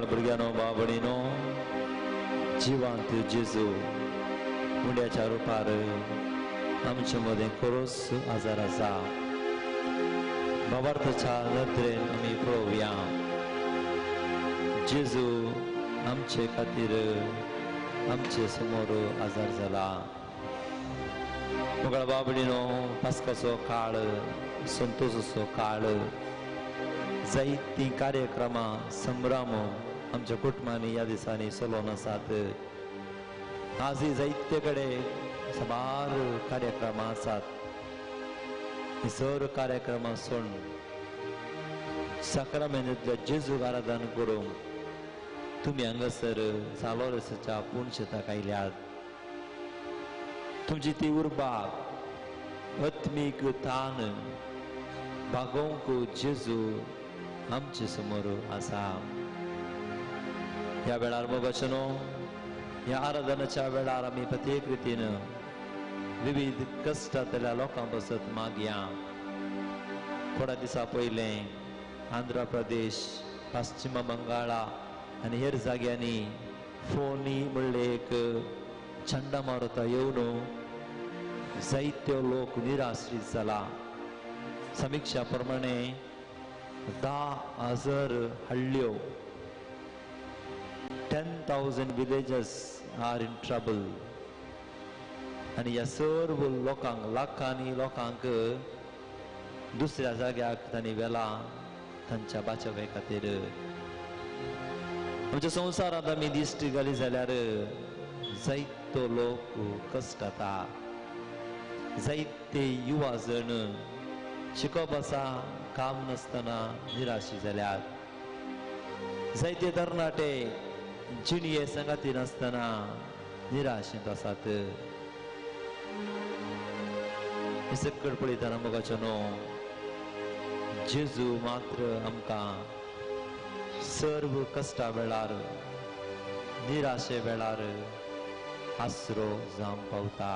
मोगाळ भुरग्यांनो, भाव भयणीनो, जिवांत जेजू मुंड्याच्या रुपार आमचे मदें खरोच आजार आसा. भावार्थाच्या नदरेन आमी पळोवया, जेजू आमचे खातीर आमचे समोर आजार जाला. मोगाळ भाव भयणीनो, पास्काचो काळ, संतोषाचो काळ, जायतीं कार्यक्रमां, संभ्रम आमच्या कुटुंबांनी ह्या दिसांनी चलोवन आसात. आजूय जायते कडेन साबार कार्यक्रमां आसात. ही सर्व कार्यक्रमां सोडून साक्रामेंतांतल्या जेजूक आराधन करूंक तुमी हांगासर सालोरेसाच्या पुणशेताक आयल्यात. तुमची ती उर्बा, आत्मीक तान भागोवंक जेजू आमचे समोर आसा. ह्या वेळार मोगाचो न्हू, ह्या आराधनाच्या वेळार आमी प्रत्येक रितीन विविध कश्टांतल्या लोकां पासत मागया. थोड्या दिसां पयलें आंध्र प्रदेश, पश्चिम बंगाळा आनी हेर जाग्यांनी फोनी म्हणलें एक चंडमारुता येवन जायते लोक निराश्रीत जाला. समिक्षा प्रमाणे 10,000 हल्ल्यो, 10,000 villages are in trouble. आनी ह्या सर्व लोकांक, लाखांनी लोकांक दुसऱ्या जाग्याक तांणी व्हेला तांच्या बाचवे खातीर. आमच्या संवसारांत आमी दिश्टी घाली जाल्यार जायतो लोक कश्टाता, जायते युवा जण शिकप आसा, काम नासतना निराशी जाल्यात, जायते तरणाटे जिणये संगाती नासतना निराशेंत आसात. हें सकट पळयतना मोगाचो न्हू, जेजू मात्र आमकां सर्व कश्टा वेळार, निराशे वेळार आसरो जावंक पावता.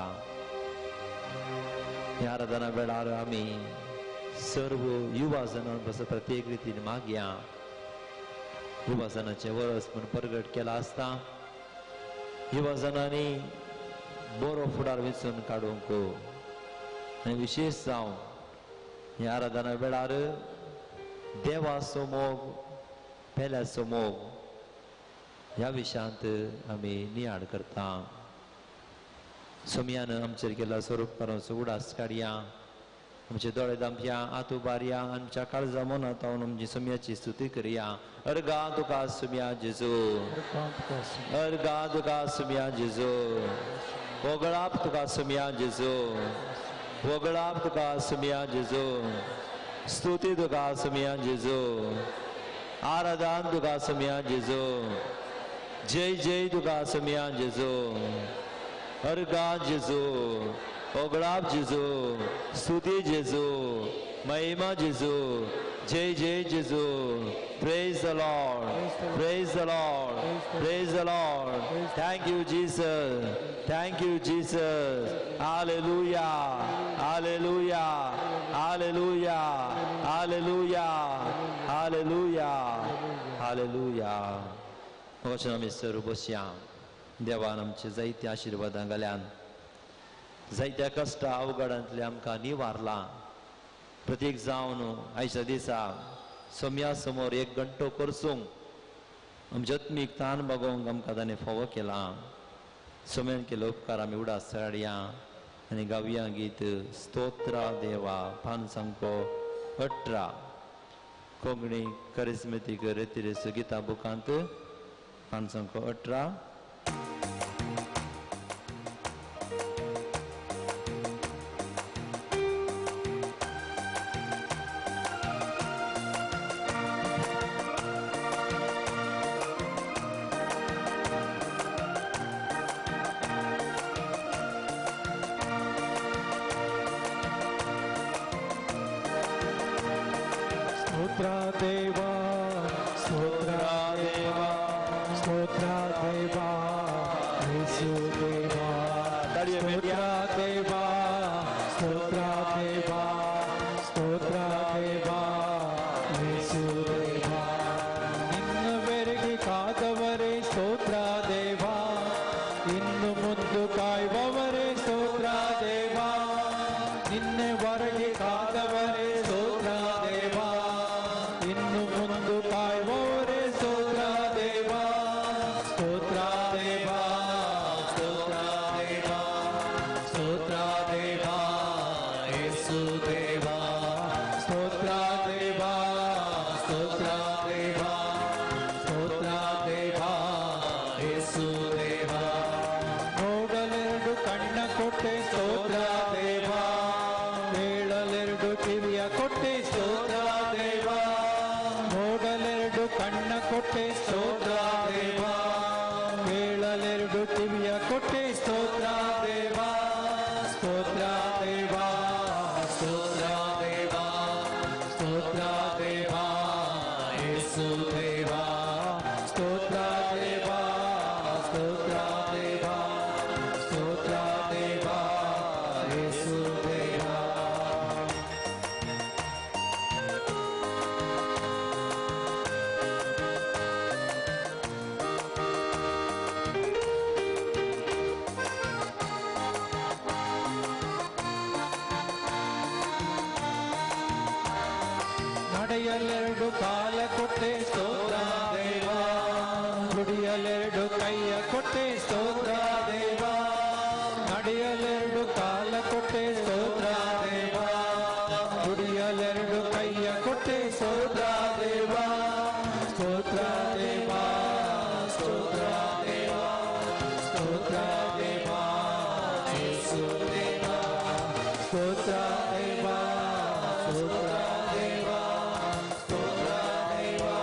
ह्या आराधना वेळार आमी सर्व युवा जणां पासून प्रत्येक रितीन मागया. युवा जणांचें वरस म्हूण परगट केला आसता, युवा जणांनी बरो फुडार वेंचून काडूंक आनी विशेश जावन ह्या आराधना वेळार देवाचो मोग, पेल्याचो मोग ह्या विशयांत आमी नियाळ करता. सोमयान आमचेर केला स्वरूपकारांचो उडास काडया, आमचे दोळे दामया, हात उबारया, आमच्या काळजा मनांत आमची सोमयाची स्तुती करया. अर्गा तुका सोमया जेजू, अर्गा तुका सोमया जेजू, वगळाप तुका सोमया जेजू, वगळाप तुका सोमया जेजू, स्तुती तुका सोमया जेजू, आराधन तुका सोमया जेजू, जय जय तुका सोमया जेजू, अर्गा जेजू, ओगळाप जेजू, स्तुती जेजू, महिमा जेजू, जय जय जेजू. Praise the Lord, praise the Lord, praise the Lord. Thank you Jesus, thank you Jesus. Hallelujah, hallelujah, hallelujah, hallelujah, hallelujah, hallelujah. वचन आमी सर्व बसया. देवान आमचे जायत्या आशिर्वादां घाल्यान, जायत्या कश्टा अवघडांतले आमकां निवारला. प्रत्येक जावन आयच्या दिसा सोम्या समोर एक घंटो करसूंक आमच्या आत्मीक तान बागोवंक आमकां ताणें फावो केला. सोम्यान केलो उपकार आमी उडास काडया आनी गावया गीत स्तोत्रा देवा, पान सामको 18, कोंकणी करिस्मेतीक रेतिरेस गीता बुकांत पान सामको 18. देवा, स्तोत्रा देवा, स्तोत्रा देवा, येशू देवा, स्तोत्रा देवा, स्तोत्रा देवा, स्तोत्रा देवा, येशू देवा. निन्न बेरगी ನಡೆಯಲೆರಡು ಕಾಲ ಕೊಟ್ಟೆ ಸ್ತೋತ್ರ ದೇವಾ, ದುಡಿಯಲೆರಡು ಕೈಯ ಕೊಟ್ಟೆ ಸ್ತೋತ್ರ ದೇವಾ, ನಡೆಯಲೆರಡು ಕಾಲ ಕೊಟ್ಟೆ ಸ್ತೋತ್ರ ದೇವಾ, ದುಡಿಯಲೆರಡು ಕೈಯ ಕೊಟ್ಟೆ ಸ್ತೋತ್ರ ದೇವಾ, ಸ್ತೋತ್ರ ದೇವಾ, ಸ್ತೋತ್ರ ದೇವಾ, ಸ್ತೋತ್ರ ದೇವಾ, ಯೇಸು ದೇವಾ, ಸ್ತೋತ್ರ ದೇವಾ, ಸ್ತೋತ್ರ ದೇವಾ, ಸ್ತೋತ್ರ ದೇವಾ,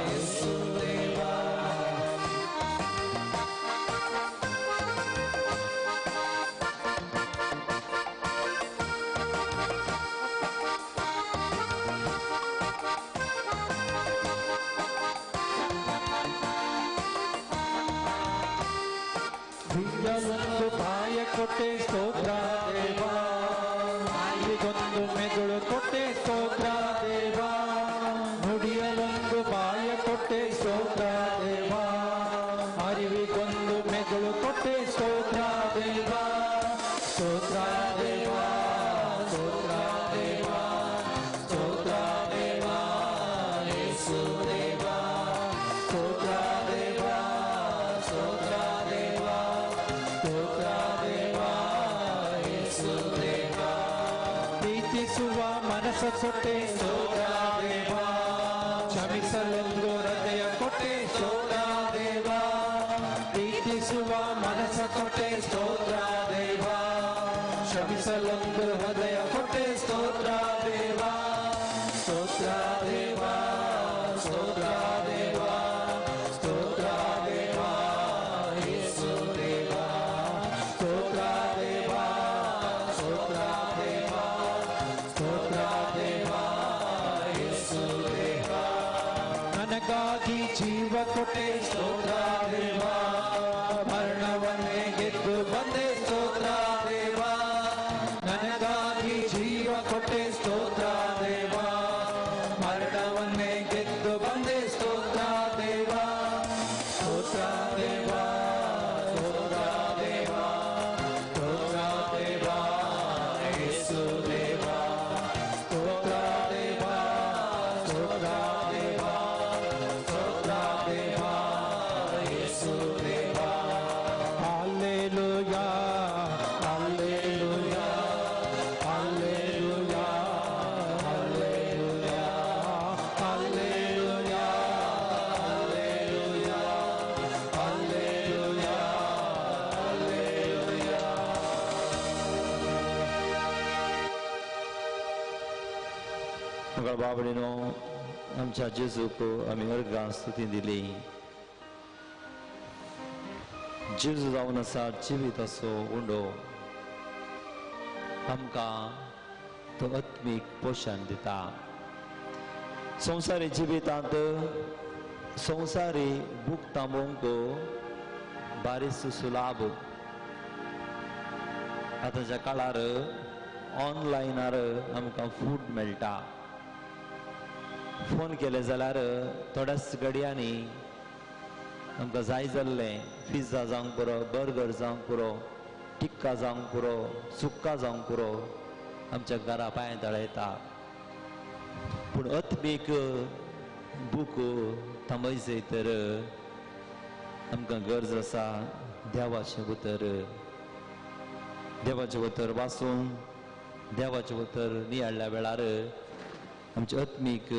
ಯೇಸು ದೇವಾ. ದಿವ್ಯಲೊಂದು ಬಾಯ ಕೊಟ್ಟೆ ಸ್ತೋತ್ರ ದೇವಾ, ನಾಯಿಗೊಂದು ಮೆದುಳು ಕೊಟ್ಟೆ ಸ್ತೋತ್ರ ದೇವಾ, ನುಡಿಯಲೊಂದು ಬಾಯ ಕೊಟ್ಟೆ ಸ್ತೋತ್ರ ದೇವಾ, ಅರಿವಿಗೊಂದು ಮೆದುಳು ಕೊಟ್ಟೆ ಸ್ತೋತ್ರ ದೇವಾ, ಸ್ತೋತ್ರ ದೇವಾ, ಸ್ತೋತ್ರ ದೇವಾ, ಸ್ತೋತ್ರ ದೇವಾ, ಯೇಸು ದೇವಾ, ಸ್ತೋತ್ರ ದೇವಾ, ಸ್ತೋತ್ರ ದೇವಾ, ಸ್ತೋತ್ರ ದೇವಾ, ಯೇಸು ದೇವಾ. ಪ್ರೀತಿಸುವ ಮನಸ್ಸ ಕೊಟ್ಟೆ ಸ್ತೋತ್ರ ದೇವಾ, ಕ್ಷಮಿಸಲೊಂದು ಹೃದಯ ಕೊಟ್ಟೆ ಸ್ತೋತ್ರ ದೇವಾ, ಪ್ರೀತಿಸುವ ಮನಸ್ಸ ಕೊಟ್ಟೆ ಸ್ತೋತ್ರ ದೇವಾ, ಕ್ಷಮಿಸಲೊಂದು ಹೃದಯ ಕೊಟ್ಟೆ ಸ್ತೋತ್ರ ದೇವಾ, ಸ್ತೋತ್ರ ದೇವಾ, ಸ್ತೋತ್ರ ದೇವಾ, ಸ್ತೋತ್ರ ದೇವಾ, ಯೇಸು ದೇವಾ, ಸ್ತೋತ್ರ ದೇವಾ, ಸ್ತೋತ್ರ ದೇವಾ, ಸ್ತೋತ್ರ ದೇವಾ, ಯೇಸು ದೇವಾ. ನನಗಾಗಿ ಜೀವ ಕೊಟ್ಟೆ ಸ್ತೋತ್ರ ದೇವಾ, ಮರಣವನ್ನೇ ಗೆದ್ದು ಬಂದೆ ಸ್ತೋತ್ರ ದೇವಾ, ನನಗಾಗಿ ಜೀವ ಕೊಟ್ಟೆ ಸ್ತೋತ್ರ ದೇವಾ, ಮರಣವನ್ನೇ ಗೆದ್ದು ಬಂದೆ ಸ್ತೋತ್ರ ದೇವಾ, ಸ್ತೋತ್ರ ದೇವಾ, ಸ್ತೋತ್ರ ದೇವಾ, ಸ್ತೋತ್ರ ದೇವಾ, ಯೇಸು ದೇವಾ, ಸ್ತೋತ್ರ ದೇವಾ, ಸ್ತೋತ್ರ ದೇವಾ, ಸ್ತೋತ್ರ ದೇವಾ, ಯೇಸು ದೇವಾ. Hallelujah, hallelujah, hallelujah, hallelujah, hallelujah, hallelujah, hallelujah, hallelujah. मुखार बाबडीनो आमच्या जेजूक आमी अर्गां स्तुती दिली. जेजू जावन आसा जिवीत असो उंडो, आमकां तो आत्मीक पोशण दिता. संवसारी जिवितांत संवसारी भूक थांबोवंक बारीस सुलाभ. आतांच्या काळार ऑनलायनार आमकां फूड मेळटा. फोन केले जाल्यार थोड्याच घडयांनी आमकां जाय जाल्लें पिझ्झा जावंक पुरो, बर्गर जावंक पुरो, टिक्का जावंक पुरो, सुक्का जावंक पुरो, आमच्या घरा पांय तळयता. पूण आत्मीक बूक थांबयचे तर आमकां गरज आसा देवाचें उतर. देवाचें उतर वाचून देवाचें उतर नियाळ्ळ्या वेळार आमचे आत्मीक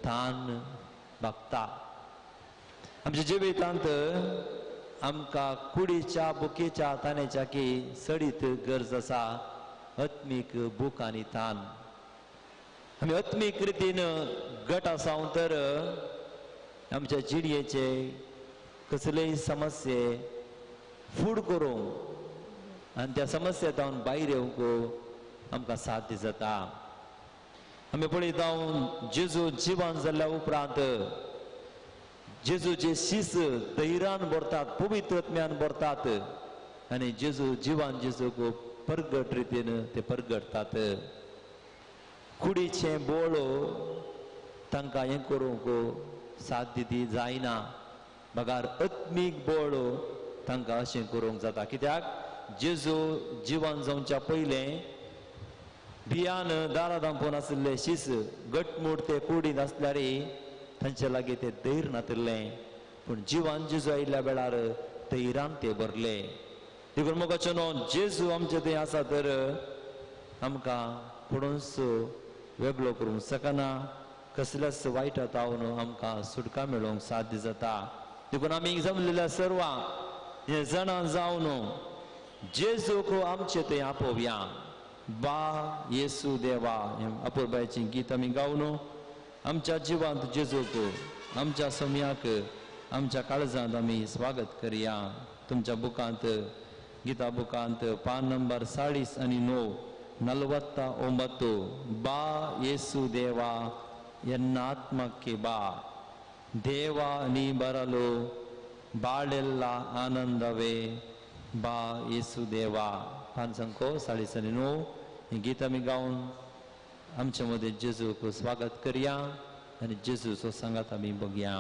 तान भागता. आमच्या जिवितांत आमकां कुडीच्या बुकेच्या तानेच्या की सडीत गरज आसा आत्मीक भूक आनी तान. आमी आत्मीक रितीन गट आसा तर आमच्या जिणयेचे कसलेय समस्ये फूड करूंक आनी त्या समस्ये जावन भायर येवंक आमकां साध्य जाता. आमी पळयता जेजू जिवन जाल्ल्या उपरांत जेजूचे शीस धैर्यान भरतात, पवित्र आत्म्यान भरतात आनी जेजू जिवान जेजूक परगट रितीन ते परगटतात. कुडीचें बोळ तांकां हें करूंक साध्य ती जायना, बगार आत्मीक बोळ तांकां अशें करूंक जाता. कित्याक जेजू जिवन जावच्या पयलें भियान दारां धांपून आशिल्ले शीस गटमूट ते कुडींत आसल्यार तांचे लागीं ते धैर्य नातिल्लें, पूण जिवान जेजू आयिल्ल्या वेळार धैर्यान ते भरले. देखून मोगाचो न्हू जेजू आमचे थंय आसा तर आमकां कोणूच वेगळो करूंक शकना, कसल्याच वायटा तावन आमकां सुटका मेळोवंक साध्य जाता. देखून आमी जमलेल्या सर्वां हे जाणां जावन जेजूक आमचे थंय आपोवया. बा येसू देवा हें अपुरबायचें गीत आमी गावन आमच्या जिवांत जेजूक, आमच्या सम्याक, आमच्या काळजांत आमी स्वागत करया. तुमच्या बुकांत, गीता बुकांत पान नंबर 49 49 बा येसू देवा ಎನ್ನಾತ್ಮಕ್ಕೆ ಬಾ, ದೇವಾ ನೀ ಬರಲು ಬಾಳೆಲ್ಲ ಆನಂದವೇ बा येसू देवा. पान संको 49 ही गीत आमी गावन आमचे मदें जेजूक स्वागत करया आनी जेजूचो सांगात आमी बघया.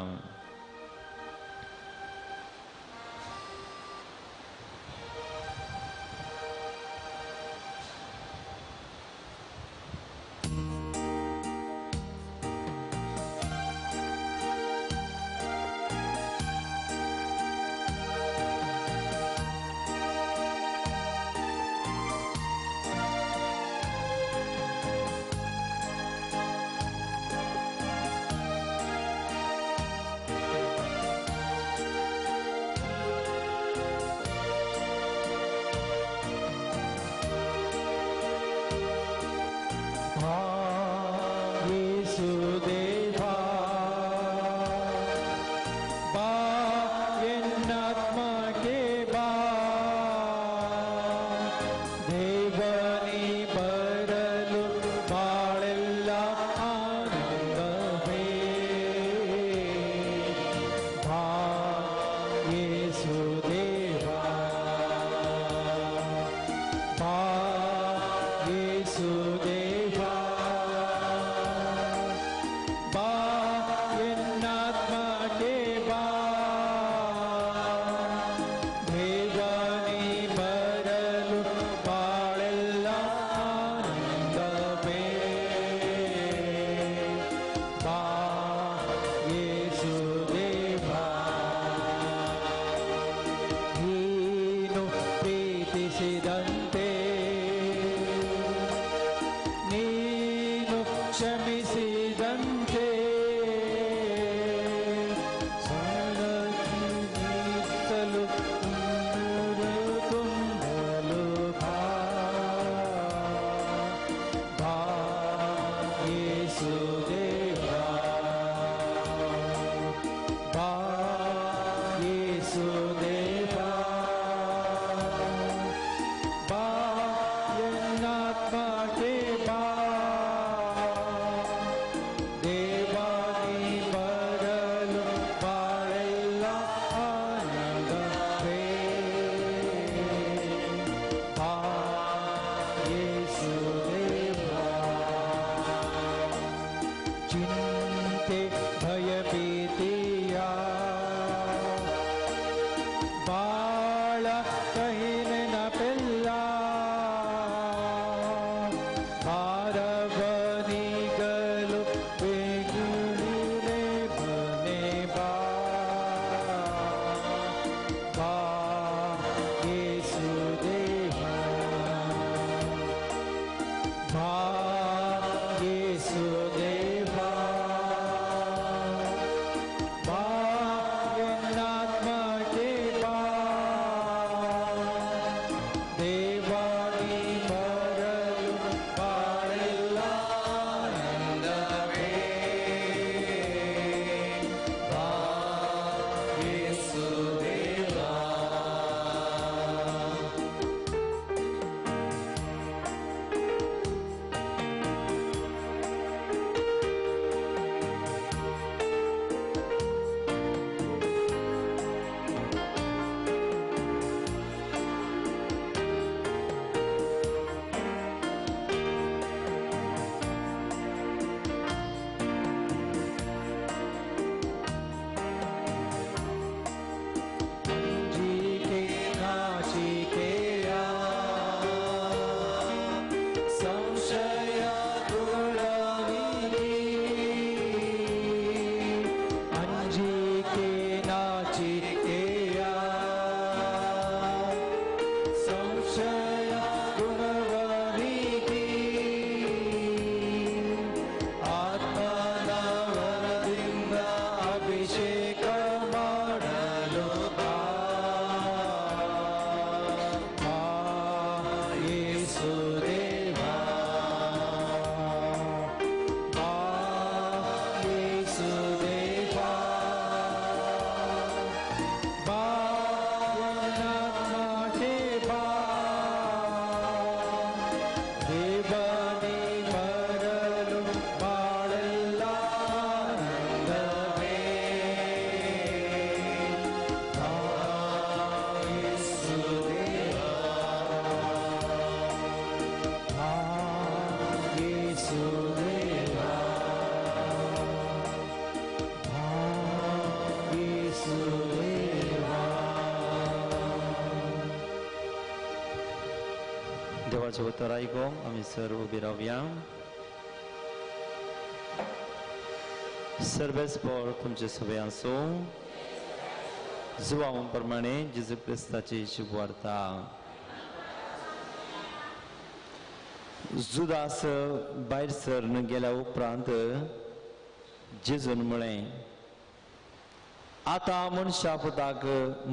Yesu Deva. देवाचें उतर आयकूंक आमी सर्व उबी रावया. सर्वेस्पर तुमचे सगळे आसूं. जुवांव प्रमाणे जेजू क्रिस्ताची शुभवार्ता. जुदास भायर सरन गेल्या उपरांत जेजून म्हळें, आतां मनशा पुताक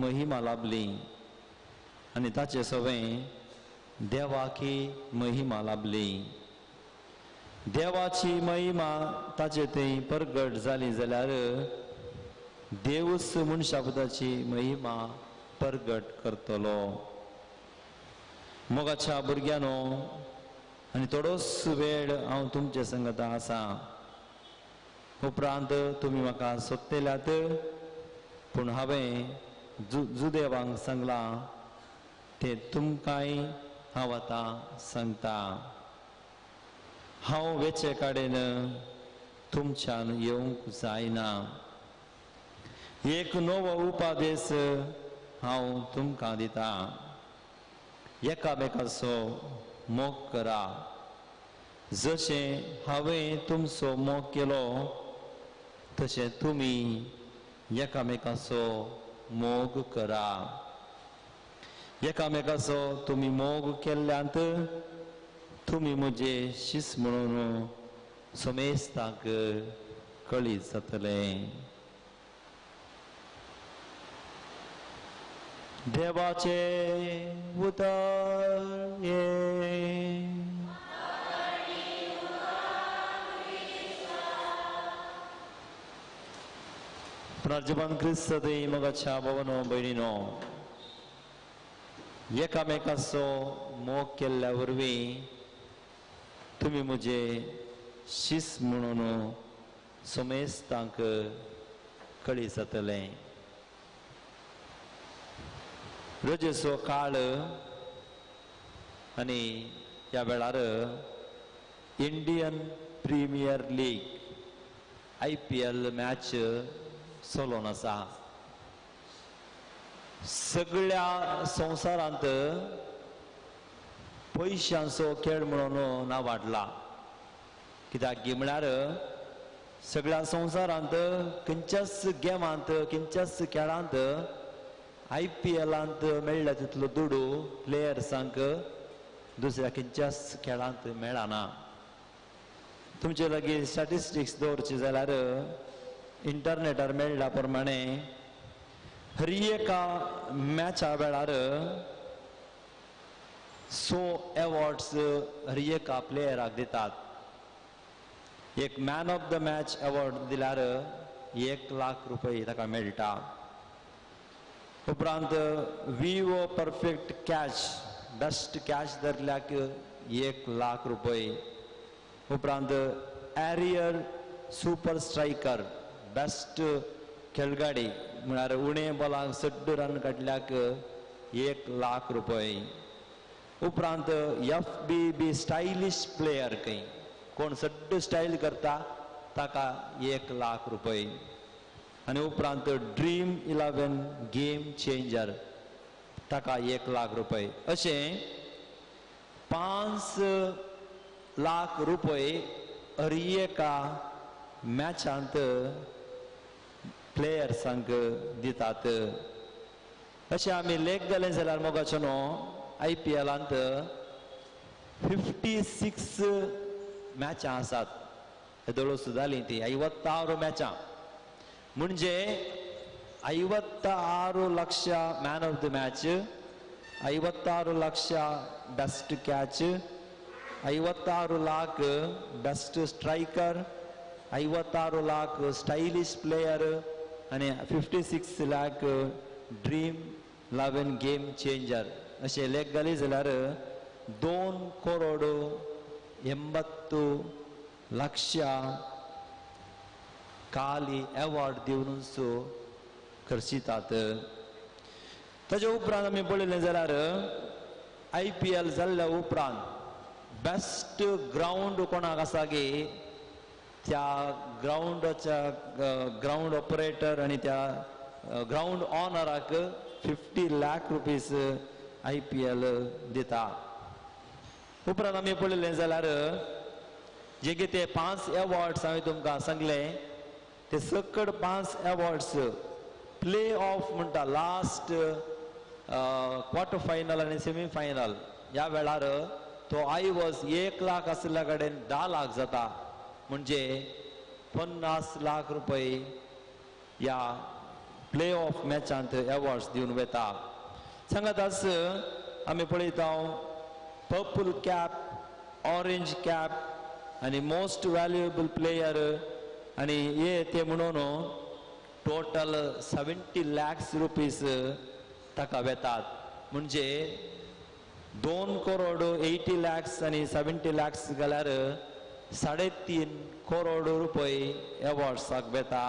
महिमा लाभली आनी ताचे सवें देवाकी महिमा लाभली. देवाची महिमा ताचे थंय परगट जाली जाल्यार देवूच मनशा पुताची महिमा परगट करतलो. मोगाच्या भुरग्यांनो, आनी थोडोच वेळ हांव तुमचे संगता आसा. उपरांत तुमी म्हाका सोदतल्यात, पूण हांवें जुदेवांक सांगलां तें तुमकांय हांव आतां सांगता. हांव वेचे कडेन तुमच्यान येवंक जायना. एक नवो उपादेश हांव तुमकां दिता, एकामेकाचो मोग करा. जशें हांवें तुमचो मोग केलो तशें तुमी एकामेकाचो मोग करा. एकामेकाचो तुमी मोग केल्ल्यांत तुमी म्हजे शीस म्हणून समेस्तांक कळीत जातलें. देवाचें उतर हें. प्राजबान क्रिस्त थंय मोगाच्या भवनो भयणीनो, एकामेकाचो मोग केल्ल्या वरवीं तुमी म्हजे शीस म्हणून समेस्तांक कळीत जातलें. रजेचो काळ आनी ह्या वेळार Indian Premier League IPL match चलोवन आसा. सगळ्या संवसारांत पयशांचो खेळ म्हणून नांव वाडला. कित्याक की म्हळ्यार सगळ्या संवसारांत खंयच्याच गेमांत खंयच्याच खेळांत IPLांत मेळ्ळा तितलो दुडू प्लेयर्सांक दुसऱ्या खंयच्याच खेळांत मेळना. तुमचे लागीं स्टॅटिस्टिक्स दवरचे जाल्यार इंटरनेटार मेळ्ळ्या प्रमाणे हर एका मॅचा वेळार 100 एवॉर्ड्स हर एका प्लेयराक दितात. एक man of the match award दिल्यार 1 लाख रुपये ताका मेळटा. उपरांत Vivo perfect catch best catch धरल्याक 1 lakh रुपये. उपरांत एरियर सुपर स्ट्रायकर बेस्ट खेळगाडी म्हळ्यार उणे बॉलाक सड्ड रन काडल्याक 1 लाख रुपये. उपरांत FBB stylish player खंय कोण सड्ड स्टायल करता ताका 1 लाख रुपये. आनी उपरांत ड्रीम 11 गेम चेंजर ताका 1 लाख रुपये. अशें 5 लाख रुपये हर एका मॅचांत प्लेयर्सांक दितात. अशें आमी लेख घालें जाल्यार मोगाचो न्हू IPLांत 56 मॅचां आसात. येदोळूच जालीं ती 56 मॅचां, म्हणजे 56 lakh man of the match, 56 lakh best catch, 56 lakh best striker, 56 lakh stylish player आनी 56 लाख ड्रीम 11 गेम चेंजर. अशें लेख घाली जाल्यार 2 करोड 80 लाख काली एवॉर्ड दिवनूच खर्चितात. ताजे उपरांत आमी पळयलें जाल्यार IPL जाल्ल्या उपरांत बेस्ट ग्रावंड कोणाक आसा की त्या ग्रावंडाच्या ग्रावंड ऑपरेटर आनी त्या ग्रावंड ऑनराक 50 लाख रुपीज IPL दिता. उपरांत आमी पळयलें जाल्यार जे कितें 5 एवॉर्ड्स हांवें तुमकां सांगले ते सकड 5 एवॉर्ड्स प्ले ऑफ म्हणटा लास्ट क्वॉर्टर फायनल आनी सेमी फायनल ह्या वेळार तो आयवज 1 लाख आशिल्ल्या कडेन 10 लाख जाता, म्हणजे 50 लाख रुपये ह्या प्ले ऑफ मॅचांत एवॉर्ड्स दिवन वता. सांगात आस आमी पळयता पर्पल कॅप, ऑरेंज कॅप आनी मोस्ट व्हॅल्युएबल प्लेयर आनी हे ते म्हणून टोटल 70 लॅक्स रुपीज ताका वेतात, म्हणजे 2 करोड 80 लॅक्स आनी 70 लॅक्स जाल्यार 3.5 करोड रुपये एवॉर्ड्साक वेता.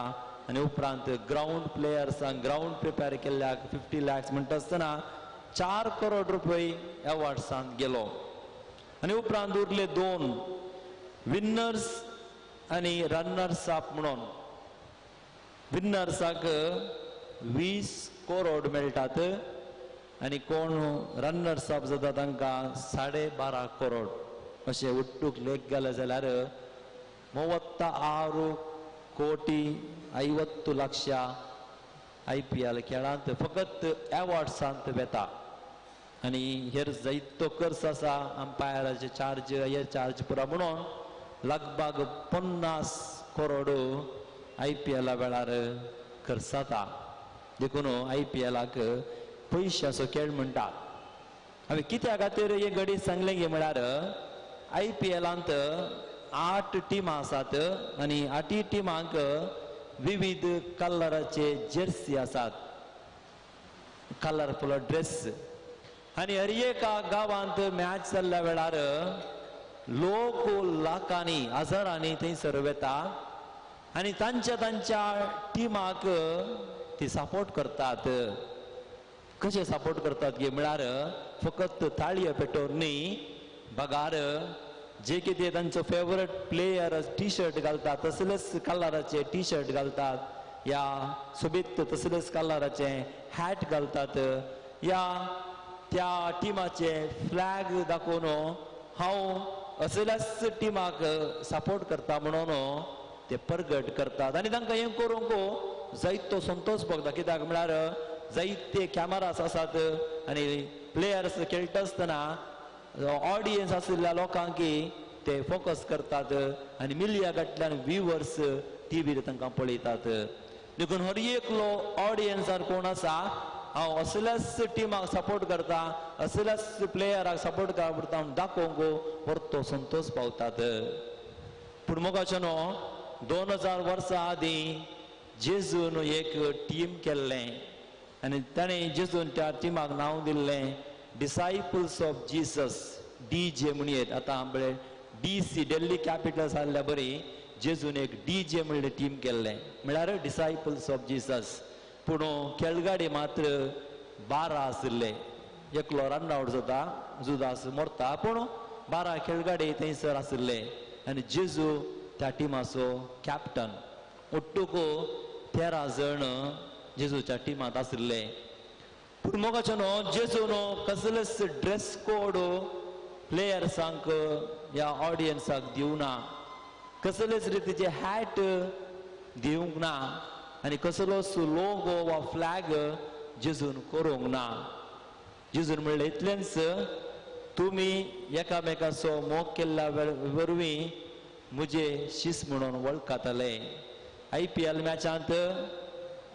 आनी उपरांत ग्रावंड प्लेयर्सांक ग्रावंड प्रिपेर केल्ल्याक 50 लॅक्स म्हणटा आसतना 4 करोड रुपये एवॉर्ड्सांत गेलो. आनी उपरांत उरले 2 विन्नर्स आनी रनर्स अप म्हणून. विन्नर्साक 20 करोड मेळटात आनी कोण रनर्स अप जाता तांकां 12.5 करोड. अशें उट्टूक लेख गेले जाल्यार 36 कोटी 50 लक्ष IPL खेळांत फकत एवॉर्ड्सांत वेता. आनी हेर जायतो खर्च आसा अंपायराचे चार्ज हे चार्ज पुरा म्हणून लगभग 50 करोड IPL वेळार खर्च जाता. देखून IPLाक पयशाचो खेळ म्हणटात. हांवें कित्या खातीर हे घडी सांगलें गे म्हळ्यार IPLांत 8 टिमां आसात आनी 8 टिमांक विविध कलराचे जर्सी आसात, कलरफुल ड्रेस. आनी हर एका गांवांत मॅच जाल्ल्या वेळार लोक लाखांनी हजारांनी थंयसर वता आनी तांच्या तांच्या टिमाक ती सपोर्ट करतात. कशे सपोर्ट करतात गे म्हळ्यार फकत ताळयो पेटोवन न्ही, बगार जे कितें तांचो फेवरेट प्लेयर टी शर्ट घालतात तसलेच कलराचे टी शर्ट घालतात, या सोबीत तसलेच कलराचे हॅट घालतात, या त्या टिमाचे फ्लॅग दाखोवन हांव असल्याच टिमाक सपोर्ट करता म्हणून ते परगट करतात. आनी तांकां हें करूंक जायतो संतोश भोगता, कित्याक म्हळ्यार जायते कॅमेरास आसात आनी प्लेयर्स खेळटा आसतना ऑडियन्स आशिल्ल्या लोकांक ते फोकस करतात आनी मिलिया फाटल्यान व्युवर्स टीव्हीर तांकां पळयतात. देखून हर एकलो ऑडियन्सार कोण आसा हांव असल्याच टिमाक सपोर्ट करता, असल्याच प्लेयराक सपोर्ट करता म्हूण दाखोवंक परतो संतोश पावतात. पूण मोगाचो न्हू 2000 वर्सां आदीं जेजून एक टीम केल्लें आनी ताणें जेजून त्या टिमाक नांव दिल्लें डिसायपल्स ऑफ जीसस, DJ म्हणयेत. आतां आमचे DC Delhi Capitals आहल्या बरी जेजून एक DJ म्हणलें टीम केल्लें, म्हळ्यार डिसायपल्स ऑफ जीसस. पूण खेळगाडी मात्र 12 आशिल्ले, एकलो रन आवट जाता, जुदास मरता, पूण 12 खेळगाडी थंयसर आशिल्ले आनी जेजू त्या टिमाचो कॅप्टन. ಒಟ್ಟುಕು 13 जण जेजूच्या टिमांत आशिल्ले. पूण मोगाच्यानो जेजूनो कसलेच ड्रेस कोड प्लेयर्सांक ह्या ऑडियन्साक दिवना, कसलेच रितीचे हॅट दिवंक ना आनी कसलोच लोगो वा फ्लॅग जेजून करूंक ना. जेजून म्हणलें इतलेंच, तुमी एकामेकाचो मोग केल्ल्या वरवीं म्हजे शीस म्हणून वळखतले. IPL मॅचांत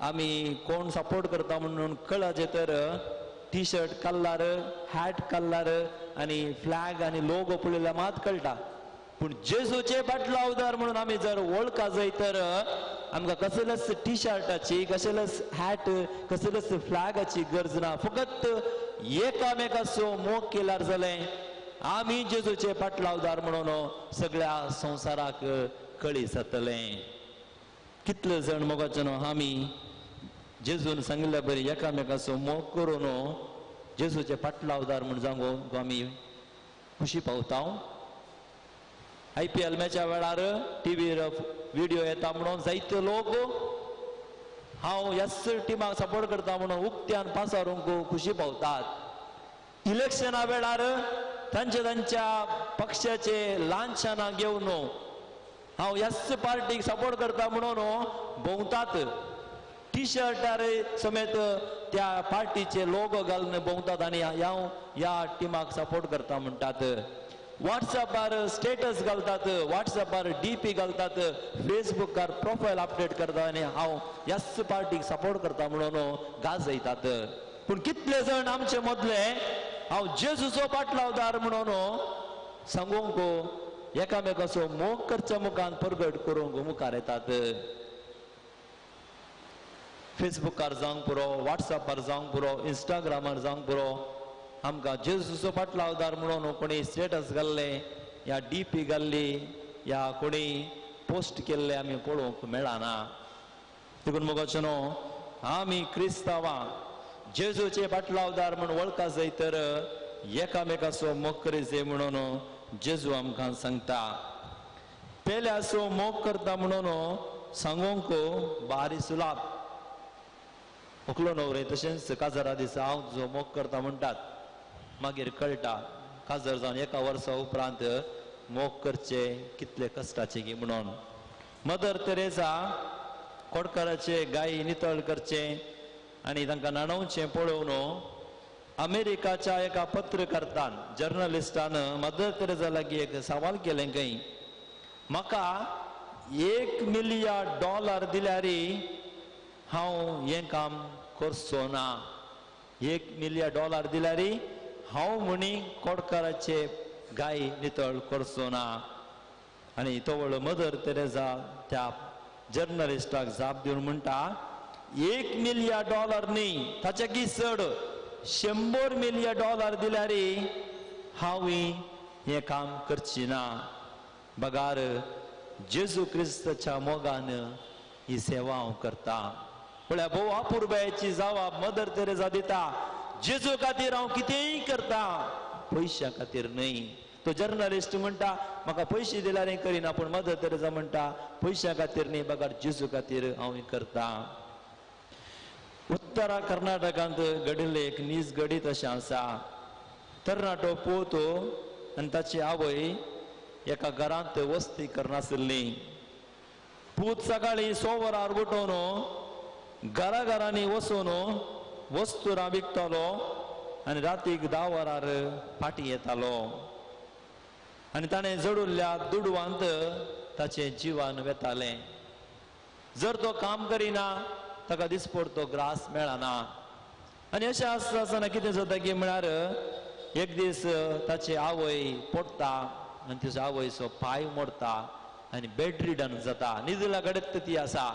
आमी कोण सपोर्ट करता म्हणून कळचे तर T shirt colour, hat colour आनी फ्लॅग आनी लोगो पळयल्यार मात कळटा. पूण जेजूचे बाटलावदार म्हणून आमी जर वळखा जाय तर आमकां कसलेच टी शर्टाची, कसलेच हॅट, कसलेच फ्लॅगाची गरज ना. फकत एकामेकाचो मोग केल्यार जालें, आमी जेजूचे पाटलावदार म्हणून सगळ्या संवसाराक कळी जातलें. कितले जण मोगाचे न्हू आमी जेजून सांगिल्ल्या बरी एकामेकाचो मोग करून जेजूचे पाटलावदार म्हूण जावंक आमी खुशी पावता. IPL मॅचा वेळार टीव्हीर व्हिडिओ येता म्हणून जायते लोक हांव ह्याच टिमाक सपोर्ट करता म्हणून उक्त्यान पासारूंक खुशी पावतात. इलेक्शना वेळार तांच्या तांच्या पक्षाचे लांछानां घेवन हांव ह्याच पार्टीक सपोर्ट करता म्हणून भोंवतात. टी शर्टार समेत त्या पार्टीचे लोगो घालून भोंवतात आनी हांव ह्या टिमाक सपोर्ट करता म्हणटात. वॉट्सएपार स्टेटस घालतात, वॉट्सएपार डी पी घालतात, फेसबुकार प्रोफायल अपडेट करतात आनी हांव ह्याच पार्टीक सपोर्ट करता म्हणून गाजयतात. पूण कितले जाण आमचे मदले हांव जेजूचो पाटलावदार म्हणून सांगूंक एकामेकाचो मोग करच्या मुखान परगट करूंक मुखार येतात. फेसबुकार जावंक पुरो, वॉट्सएपार जावंक पुरो, इंस्टाग्रामार जावंक पुरो, आमकां जेजूचो पाटलावदार म्हणून कोणी स्टेटस घाल्ले या डी पी घाल्ली या कोणी पोस्ट केल्ले आमी पळोवंक मेळना. देखून मोगाचो न्हू, आमी क्रिस्तांवां जेजूचे पाटलावदार म्हूण वळखा जाय तर एकामेकाचो मोग करी जाय म्हणून जेजू आमकां सांगता. पेल्याचो मोग करता म्हणून सांगूंक बारी सुलाप. व्हंकलो न्हवरे तशेंच काजरा दिसा हांव तुजो मोग करता म्हणटात, मागीर कळटा काजर जावन एका वर्सा उपरांत मोग करचे कितले कश्टाचे की म्हणून. मदर तेरेजा कोडकाराचे गायी नितळ करचे आनी तांकां न्हाणोवचें पळोवन अमेरिकाच्या एका पत्रकर्तान जर्नलिस्टान मदर तेरेजा लागीं एक सवाल केलें खंय, म्हाका $1 मिलियन दिल्यार हांव हें काम करचो ना. $1 मिलियन दिल्यार हांव म्हणी कोडकाराचे गाय नितळ करचो ना. आनी तवळ मदर तेरेजा त्या जर्नलिस्टाक जाप दिवन म्हणटा, $1 मिलियन न्ही, ताच्याकी चड $100 मिलियन दिल्यार हांव हें काम करची ना. बगार जेजू क्रिस्ताच्या मोगान ही सेवा हांव करता. पळया भोव अपुरबायेची जावाब मदर तेरेजा दिता, जेजू खातीर हांव कितेंय करता, पयशां खातीर न्हय. तो जर्नलिस्ट म्हणटा म्हाका पयशे दिल्यार हें करिना, पूण मदर तेरेजा म्हणटा पयशां खातीर न्ही, बगार जेजू खातीर हांव हें करता. उत्तरा कर्नाटकांत घडिल्लें एक नीज घडीत अशें आसा. तरणाटो पूत आनी ताची आवय एका घरांत वस्ती करनासली. पूत सकाळीं 6 वरार उठोवन घरा घरांनी वचून वस्तुरां विकतालो आनी रातीक 10 वरार फाटीं येतालो आनी ताणें जडुल्ल्या दुडवांत ताचें जिवन वेतालें. जर तो काम करिना ताका दिसपडतो ग्रास मेळना. आनी अशें आसता आसतना कितें जाता की म्हळ्यार एक दीस ताची आवय पडटा आनी तिचो आवयचो पांय मोडटा आनी बेड रिडन जाता, निदिला कडेन ती आसा.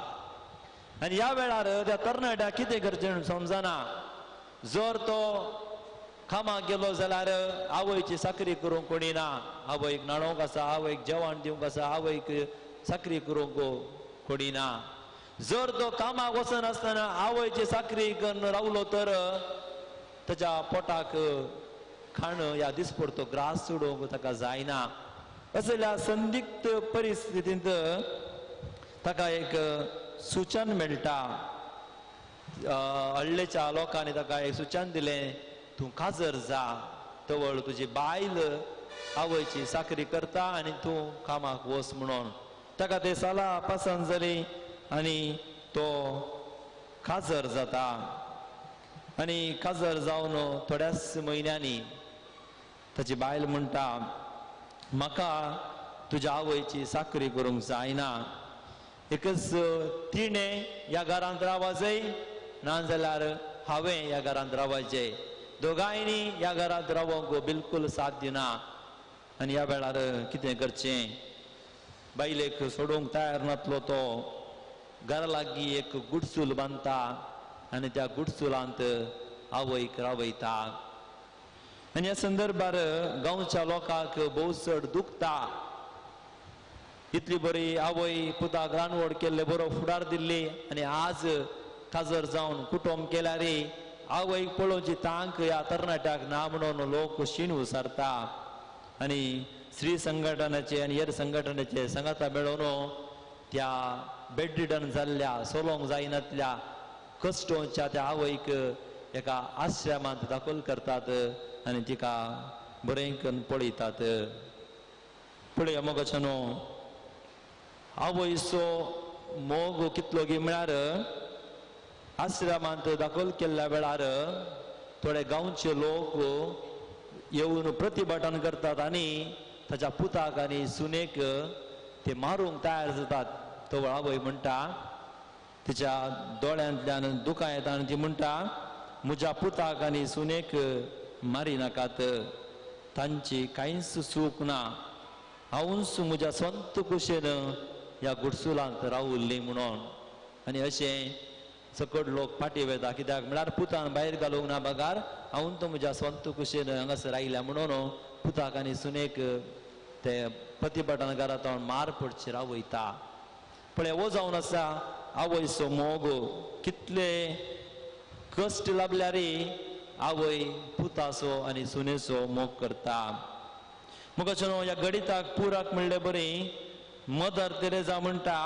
आनी ह्या वेळार त्या तरणाट्याक कितें करचें म्हणून समजना. जर तो कामाक गेलो जाल्यार आवयची साकरी करूंक कोणी ना, आवयक न्हाणोवंक आसा, आवयक जेवण दिवंक आसा, आवयक साकरी करूंक कोणी ना. जर तो कामाक वचनासतना आवयची साकरी करून रावलो तर ताच्या पोटाक खाण ह्या दिसपडतो ग्रास उडोवंक ताका जायना. असल्या संदिग्ध परिस्थितींत ताका एक सूचन मेळटा. हळ्ळेच्या लोकांनी ताका एक सूचन दिलें, तूं काजर जा, तवळ तुजी बायल आवयची साकरी करता आनी तूं कामाक वच म्हणून. ताका ते सलाह पसंत जाली आनी तो काजर जाता. आनी काजर जावन थोड्याच म्हयन्यांनी ताची बायल म्हणटा, म्हाका तुज्या आवयची साकरी करूंक जायना, एकच तिणें ह्या घरांत रावपाचें नाजाल्यार हांवें ह्या घरांत रावपाचें, दोगांयनी ह्या घरांत रावंक बिलकूल साथ दिना. आनी ह्या वेळार कितें करचें, बायलेक सोडूंक तयार नासलो तो घरा लागीं एक गुडसूल बांदता आनी त्या गुडसुलांत आवयक रावयता. आनी ह्या संदर्भार गांवच्या लोकांक भोव चड दुखता. इतली बरी आवय पुताक रानवड केल्ले, बरो फुडार दिल्ली आनी आज काजर जावन कुटुंब केल्यार आवयक पळोवची तांक ह्या तरणाट्याक ना म्हणून लोक शीण उसारता. आनी स्त्री संघटनाचे आनी हेर संघटनाचे सांगाता मेळोवन त्या बेडरिडन जाल्ल्या सोलोंक जायनातल्या कश्टोंच्या त्या आवयक एका आश्रमांत दाखल करतात आनी तिका बरें करून पळयतात. पळया मोगाच्या न्हू, आवयचो मोग कितलो गी म्हळ्यार आश्रमांत दाखल केल्ल्या वेळार थोडे गांवचे लोक येवन प्रतिभटन करतात आनी ताच्या पुताक आनी सुनेक ते मारूंक तयार जातात. तो आवय म्हणटा, तिच्या दोळ्यांतल्यान दुकां येता आनी ती म्हणटा, म्हज्या पुताक आनी सुनेक मारी नाकात, तांची कांयच चूक ना, हांवूच म्हज्या स्वंत कुशेन ह्या गुडसुलांत रावल्ली म्हणून. आनी अशें सकट लोक फाटी वयता, कित्याक म्हळ्यार पुतान भायर घालूंक ना बगार हांव तो म्हज्या स्वंत कुशेन हांगासर आयल्या म्हणून पुताक आनी सुनेक ते प्रतिभटन घरांत मार पडचे रावयता. पळय हो जावन आसा आवयचो मोग. कितले कश्ट लाबल्यार आवय पुताचो आनी सुनेचो मोग करता. मोगाचो ह्या गणिताक पुराक म्हणले बरी मदर तेरेजा म्हणटा,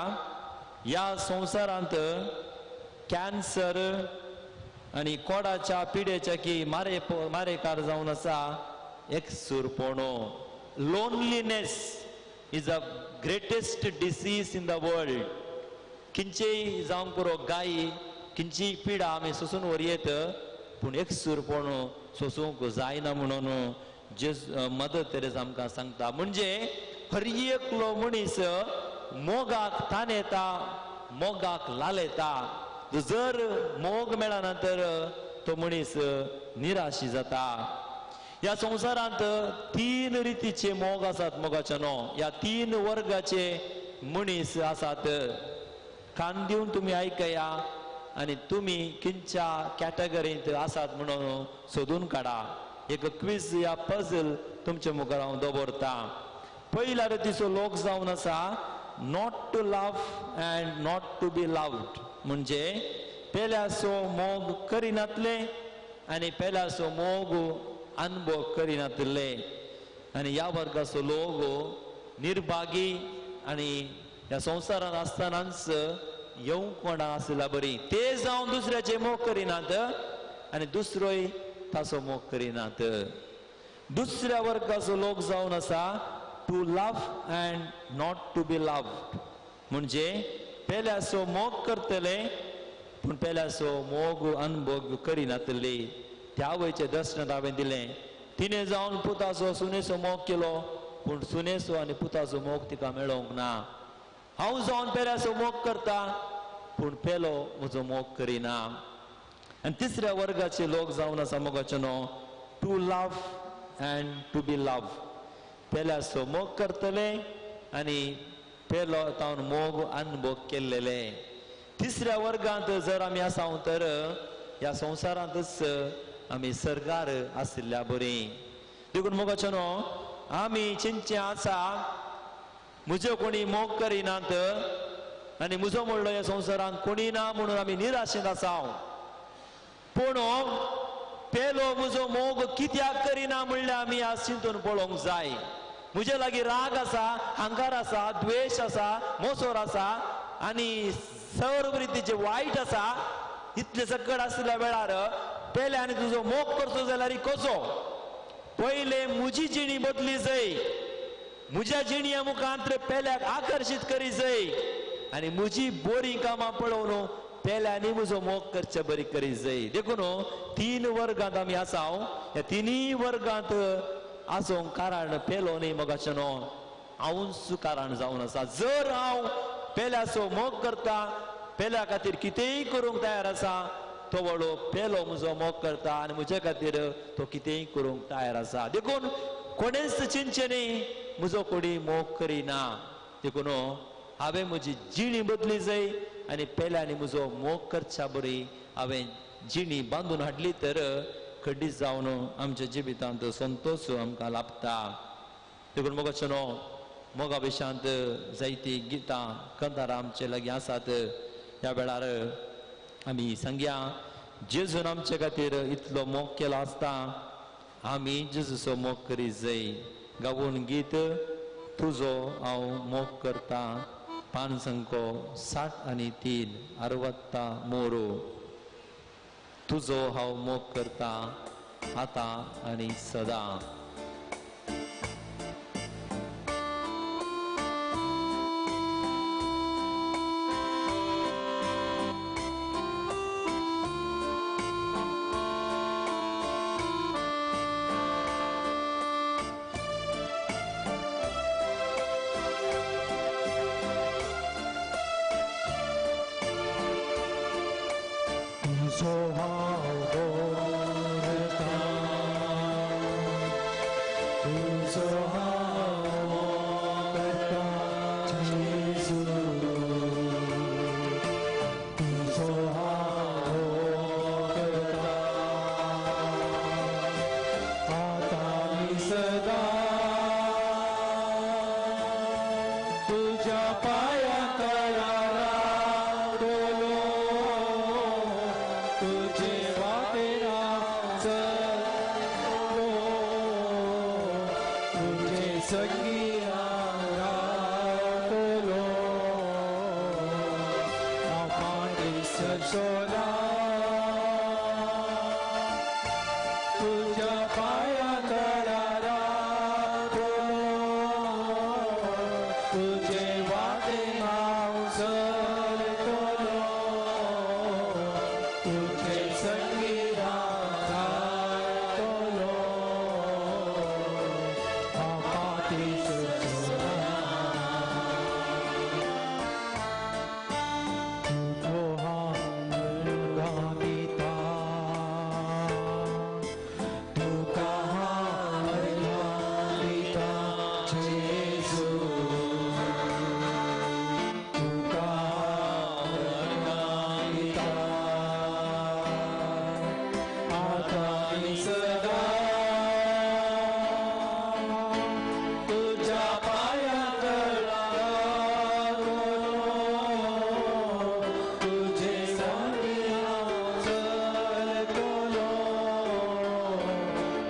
ह्या संवसारांत कॅन्सर आनी कोडाच्या पिडेच्या की मारेकार जावन आसा एकसूरपणो. Loneliness is a greatest disease in the world. खंयचेय जावंक पुरो गायी, खंयचीय पिडा आमी सोसून व्हरयेत, पूण एकसूरपण सोसूंक जायना म्हणून जेजू मदर तेरेजा आमकां सांगता. म्हणजे हर एकलो मनीस मोगाक ताणेता, मोगाक लालयता. जर मोग मेळना तर तो मनीस निराशी जाता. ह्या संवसारांत तीन रितीचे मोग आसात मोगाचे न्हू, ह्या तीन वर्गाचे मनीस आसात. कान दिवन तुमी आयकया आनी तुमी खंयच्या कॅटेगरींत आसात म्हणून सोदून काडा. एक क्विज या पझल तुमचे मुखार हांव दवरता. पयल्या रितीचो लोक जावन आसा not to love and not to be loved, म्हणजे पेल्याचो मोग करिनातले आनी पेल्याचो मोग अनुभव करिनातले. आनी ह्या वर्गाचो लोक निर्भागी आनी ह्या संवसारांत आसतनाच येवंक कोणा आसल्या बरी ते जावन दुसऱ्याचे मोग करिनात आनी दुसरोय ताचो मोग करिनात. दुसऱ्या वर्गाचो लोक जावन आसा to love and not to be loved, म्हणजे पेल्याचो मोग करतले पूण पेल्याचो मोग अनुभव करिनातले. त्या आवयचें दर्शन हांवें दिलें, तिणें जावन पुताचो सुनेचो मोग केलो पूण सुनेचो आनी पुताचो मोग तिका मेळोंक ना. हांव जावन पेल्याचो मोग करता पूण पेलो म्हजो मोग करिना. आनी तिसऱ्या वर्गाचे लोक जावन आसा मोगाचे न्हू to love and to be love, पेल्याचो मोग करतले आनी पेलो तावन मोग अनुभव केल्लेले. तिसऱ्या वर्गांत जर आमी आसा तर ह्या संवसारांतच आमी सरकार आशिल्ल्या बरी. देखून मोगाचे न्हू आमी चिंतचें आसा, म्हज्यो कोणी मोग करिनात आनी म्हजो म्हणलो ह्या संवसारांत कोणी ना म्हणून आमी निराशेंत आसा. पूण पेलो म्हजो मोग कित्याक करिना म्हणल्यार आमी आज चिंतून पळोवंक जाय. म्हजे लागीं राग आसा, हंकार आसा, द्वेश आसा, मोसोर आसा आनी सर्व रितीचे वायट आसा. इतले सकट आशिल्ल्या वेळार पेले आनी तुजो मोग करचो जाल्यार कसो? पयले म्हजी जिणी बदली जाय, म्हज्या जिणया मुखांत पेल्याक आकर्शीत करी जाय आनी म्हजी बरीं कामां पळोवन पेल्यांनी म्हजो मोग करचे बरी करी जाय. देखून तीन वर्गांत आमी आसा, ह्या तिनूय वर्गांत आसूंक कारण पेलो न्ही मोगाचें न्हू, हांवूच कारण जावन आसा. जर हांव पेल्याचो मोग करता, पेल्या खातीर कितेंय करूंक तयार आसा, तो व्हडलो पेलो म्हजो मोग करता आनी म्हजे खातीर तो कितेंय करूंक तयार आसा. देखून कोणेच चिंतचें न्ही म्हजो कोणी मोग करिना. देखून हांवें म्हजी जिणी बदली जाय आनी पेल्यांनी म्हजो मोग करच्या बरी हांवें जिणी बांदून हाडली तर खंडीत जावन आमच्या जिवितांत संतोश आमकां लाभता. देखून मोगाचें न्हू मोगा विशांत जायतीं गितां कंतारां आमचे लागीं आसात. ह्या वेळार आमी सांगया, जेजून आमचे खातीर इतलो मोग केलो आसता आमी जेजूचो मोग करी जाय. गावून गीत तुजो हांव मोग करता, पान संको 63 अरवत्ता मोरो. तुजो हांव मोग करता आतां आनी सदां. संगी हांव रावतलो हांव फाटीं सरचो ना तुज्या पांयां तळा रावतलो तुजे वाटेन हांव चलतलो तुजे संगी हांव रावतलो हांव फाटीं सरचो ना तुजो हांव गायता तुका हांव दिता जेजू तुका हांव दिता आतां आनी सदां तुज्या पांयां तळा रावतलो तुजे संगी हांव चलतलो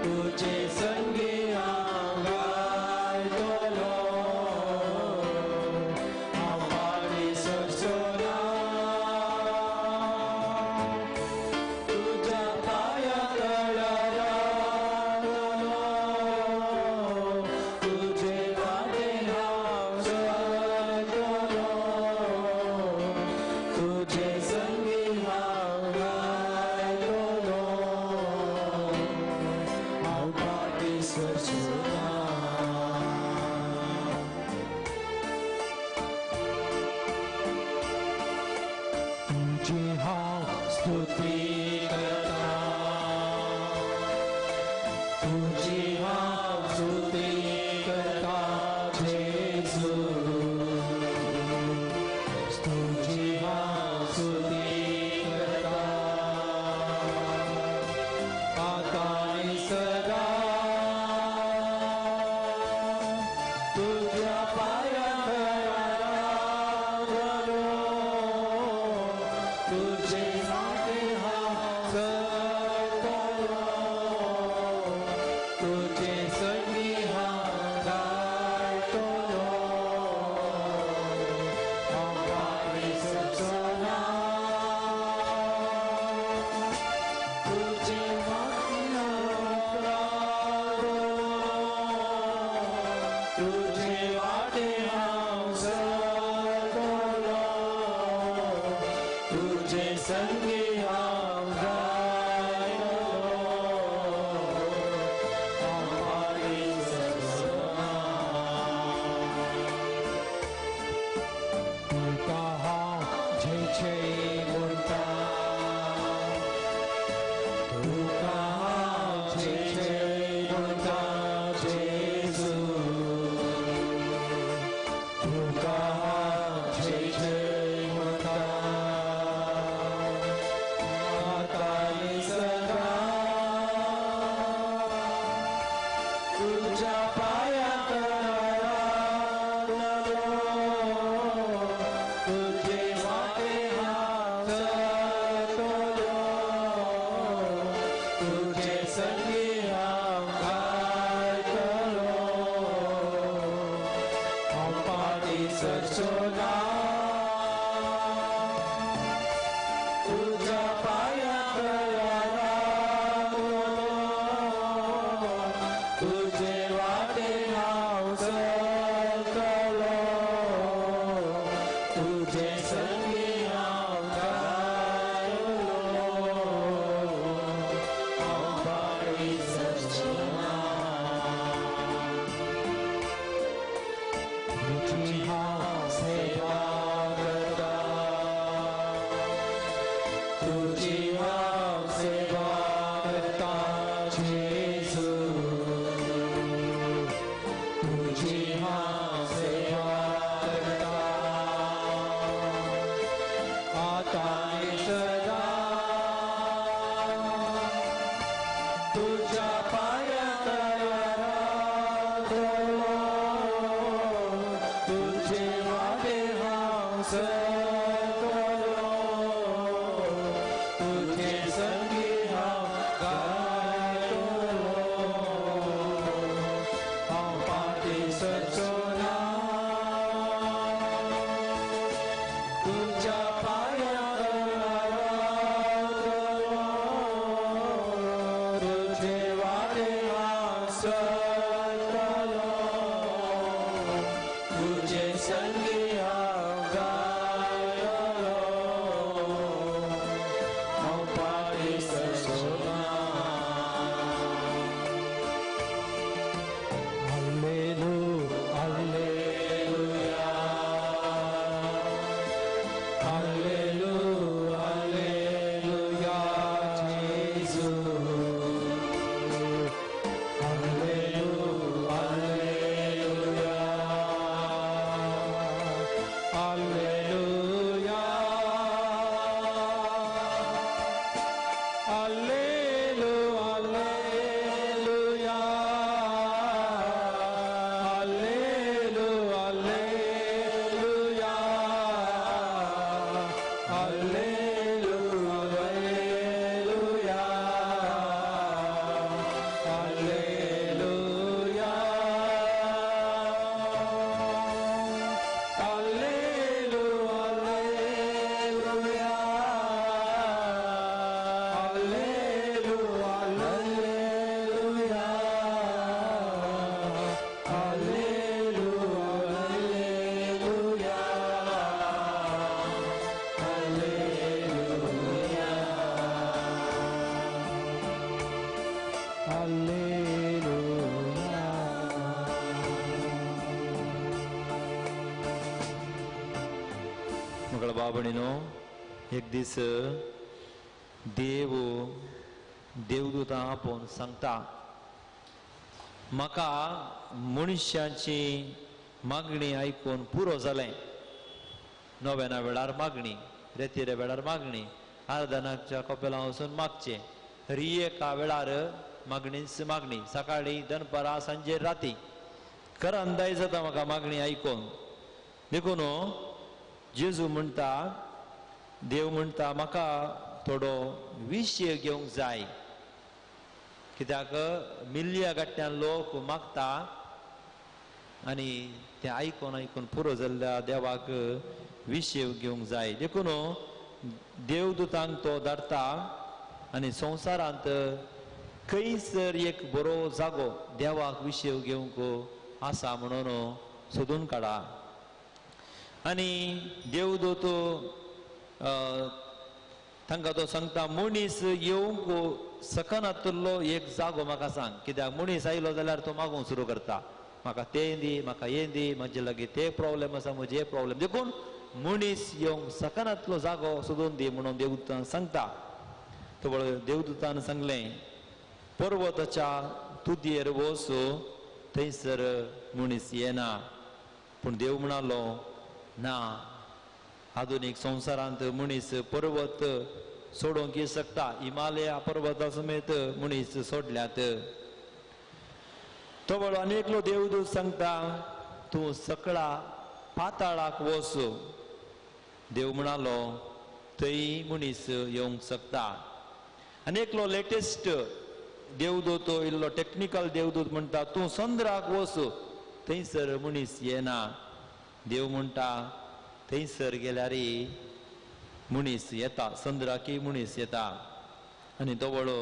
तुजे संगी हांव गायतलो हांव फाटीं सरचो ना तुज्या पांयां तळा रावतलो तुजे वाटेन हांव चलतलो तुजे संगी हांव गायतलो हांव फाटीं सरचो ना तुजी हांव स्तुती करता तुजी हांव स्तुती करता जेजू तुजी हांव स्तुती करता आतां आनी सदां तुज्या पांयां तळा रावतलो तुजे वाटेन हांव चलतलो तुजे संगी हांव गायतलो हांव फाटीं सरचो ना तुजे वाटेन हांव रावतलो तुजे वाटेन हांव चलतलो तुजे संगी हांव गायतलो हांव फाटीं सरचो ना तुका हांव जय जय म्हणटा तुका हांव जय जय म्हणटा जेजू तुका हांव जय जय म्हणटा आतां आनी सदां तुज्या पांयां तळा रावतलो तुजे वाटेन हांव चलतलो तुजे संगी हांव गायतलो हांव फाटीं सरचो ना तुज्या पांयां तळा रावतलो तुजे वाटेन हांव चलतलो तुजे संगी हांव गायतलो हांव फाटीं सरचो ना तुजी हांव सेवा मगळ बाबणीनो एक दीस देव देवदूतां आपोवन सांगता, म्हाका मनशाची मागणी आयकून पुरो जालें. नोवेना वेळार मागणी, रेतिरे वेळार मागणी, आर्दनाच्या कपेलां वचून मागचें, हरी एका वेळार मागणीच मागणी, सकाळीं दनपारां सांजे राती करंदाय जाता म्हाका मागणी आयकून. देखून जेजू म्हणटा, देव म्हणटा म्हाका थोडो विशय घेवंक जाय, कित्याक मिल्ल्या गाट्यान लोक मागता आनी ते आयकून आयकून पुरो जाल्ल्या देवाक विशय घेवंक जाय. देखून देवदूतांक तो धाडटा आनी संवसारांत खंयसर एक बरो जागो देवाक विशय घेवंक आसा म्हणून सोदून काडा. आनी देवदूत तांकां तो सांगता, मनीस येवंक सकनातलो एक जागो म्हाका सांग, कित्याक मनीस आयलो जाल्यार तो मागूंक सुरू करता, म्हाका तें दी, म्हाका हें दी, म्हजे लागीं ते प्रॉब्लेम आसा, म्हजे हे प्रॉब्लेम. देखून मनीस येवंक सकनातलो जागो सोदून दी म्हणून देवदूतान सांगता. तो देवदूतान सांगलें, पर्वताच्या तुदयेर वच, थंयसर मनीस येना. पूण देव म्हणालो, ना, आधुनीक संवसारांत मनीस पर्वत सोडोवंक शकता, हिमालया पर्वता समेत मनीस सोडल्यात. तो बरो आनी एकलो देवदूत सांगता, तूं सकळा पाताळाक वच. देव म्हणालो, थंय मनीस येवंक शकता. आनी एकलो लेटेस्ट देवदूत, इल्लो टॅक्निकल देवदूत म्हणटा, तूं चंद्राक वच, थंयसर मनीस येना. देव म्हणटा, थंयसर गेल्यार मनीस येता, चंद्राकय मनीस येता. आनी तो वळो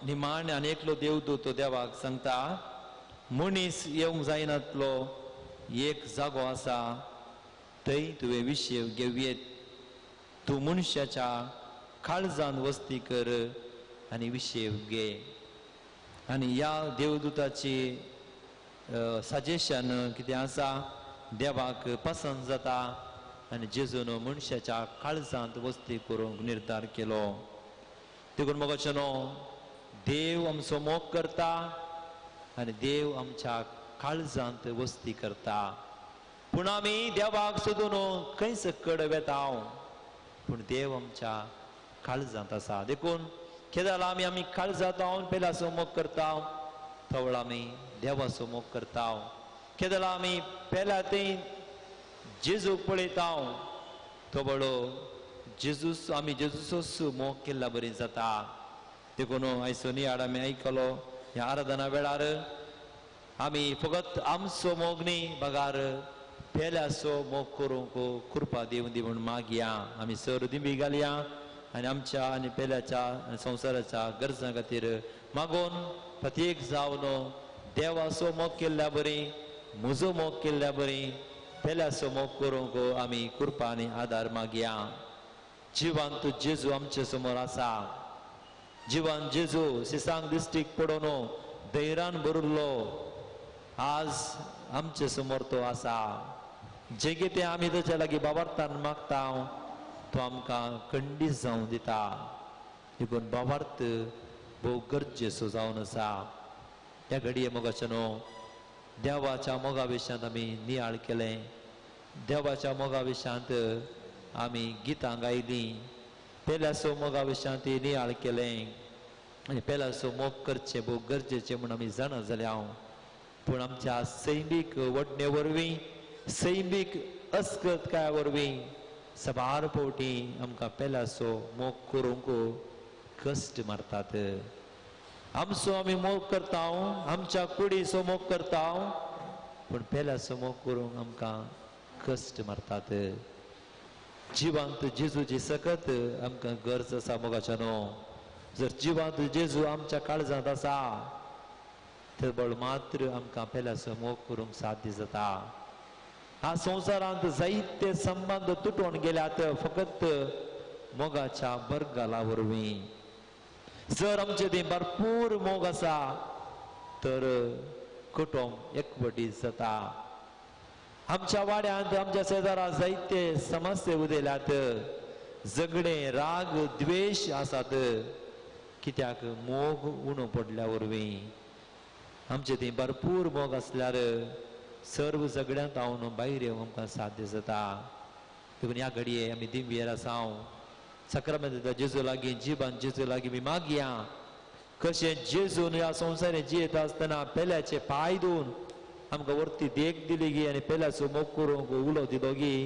निमाणे आनी एकलो देवदूत देवाक सांगता, मनीस येवंक जायनातलो एक जागो आसा, थंय तुवें विशय घेवयेत, तूं मनशाच्या काळजान वस्ती कर आनी विशय घे. आनी ह्या देवदूताची सजेशन कितें आसा, देवाक पसंत जाता आनी जेजून मनशाच्या काळजांत वस्ती करूंक निर्धार केलो. देखून मोगाचेनो, देव आमचो मोग करता आनी देव आमच्या काळजांत वस्ती करता. पूण आमी देवाक सोदून खंयच कड वेता, पूण देव आमच्या काळजांत आसा. देखून केदाळ आमी आमी काळजांत हांव पेल्याचो मोग करता, तवळ आमी देवाचो मोग करता. केदाळ आमी पेल्या थंय जेजूक पळयता, तो बळो जेजूस आमी जेजूचोच मोग केल्ल्या बरी जाता. देखून आयचो नियाळ आमी आयकलो, ह्या आराधना वेळार आमी फकत आमचो मोग न्ही, बगार पेल्याचो मोग करूंक कृपा दिवं दी म्हूण मागया. आमी सर दिंबी घालया आनी आमच्या आनी पेल्याच्या आनी संवसाराच्या गरजां खातीर मागून प्रत्येक जावन देवाचो मोग केल्ल्या बरी, म्हजो मोग केल्ल्या बरी, पेल्याचो मोग करूंक आमी कृपा आनी आदार मागया. जिवांत जेजू आमचे समोर आसा. जिवान जेजू सिसांग दिश्टीक पडोवन धैर्यान भरिल्लो आज आमचे समोर तो आसा. जे कितें आमी ताच्या लागीं बाबार्थान मागता तो आमकां खंडीत जावन दिता. देखून बाबार्थ भोव गरजेचो जावन आसा. ह्या घडये मोगाचें न्हू, देवाच्या मोगा विशयांत आमी नियाळ केलें, देवाच्या मोगा विशयांत आमी गितां गायलीं, पेल्याचो मोगा विशयांत नियाळ केलें आनी पेल्याचो मोग करचें भोव गरजेचें म्हूण आमी जाणा जालें हांव. पूण आमच्या सैमीक वडणे वरवीं, सैमीक अस्कतकाय वरवीं सबार फावटी आमकां पेल्याचो मोग करूंक कश्ट मारतात. आमचो आमी मोग करता, आमच्या कुडीचो मोग करता, पूण पेल्याचो मोग करूंक आमकां कश्ट मारतात. जिवांत जेजूची सकत आमकां गरज आसा मोगाच्या न्हू. जर जिवांत जेजू आमच्या काळजांत आसा तर बळ मात्र आमकां पेल्याचो मोग करूंक साध्य जाता. ह्या संवसारांत जायते संबंद तुटून गेल्यात फकत मोगाच्या बरगाला वरवीं. जर आमचे थंय भरपूर मोग आसा तर कुटुंब एकवटीत जाता. आमच्या वाड्यांत आमच्या शेजारा जायते समस्ये उदयल्यात, झगडे, राग, द्वेश आसात. कित्याक मोग उणो पडल्या वरवीं. आमचे थंय भरपूर मोग आसल्यार सर्व झगड्यांत हांव भायर येवंक आमकां साध्य जाता. देखून ह्या घडये आमी दिंबयेर आसा, साक्रामेंत जेजू लागीं, जिबान जेजू लागीं आमी मागया कशें जेजून ह्या संवसारांत जियेता आसतना पेल्याचे पांय धुवन आमकां वरती देख दिली गी आनी पेल्याचो मोग करूंक उलो दिलो गी,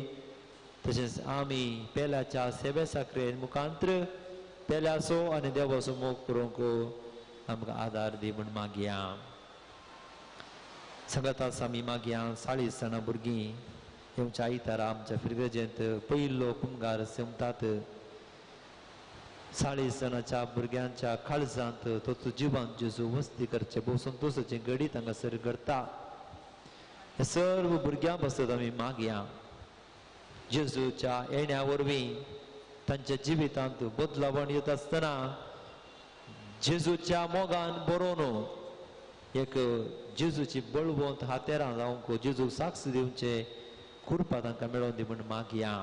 तशेंच आमी पेल्याच्या सेवे साकरेन मुखांत्र पेल्याचो आनी देवाचो मोग करूंक आमकां आदार दी म्हूण मागया. सांगाताच आमी मागया 40 जाणां भुरगीं येवच्या आयतारा आमच्या फिर्गजेंत पयलो कुमगार सोमतात. 40 जाणांच्या भुरग्यांच्या काळजांत तो जिवान जेजू वस्ती करचे भोव संतोशाचें घडीत हांगासर घडता. हे सर्व भुरग्यां पासत आमी मागया जेजूच्या येण्या वरवीं तांच्या जिवितांत बदलावण येत आसतना जेजूच्या मोगान बरोवन एक जेजूची बळवंत हातेरां जावंक जेजूक साक्ष दिवचे कृपा तांकां मेळोवन दी म्हूण मागया.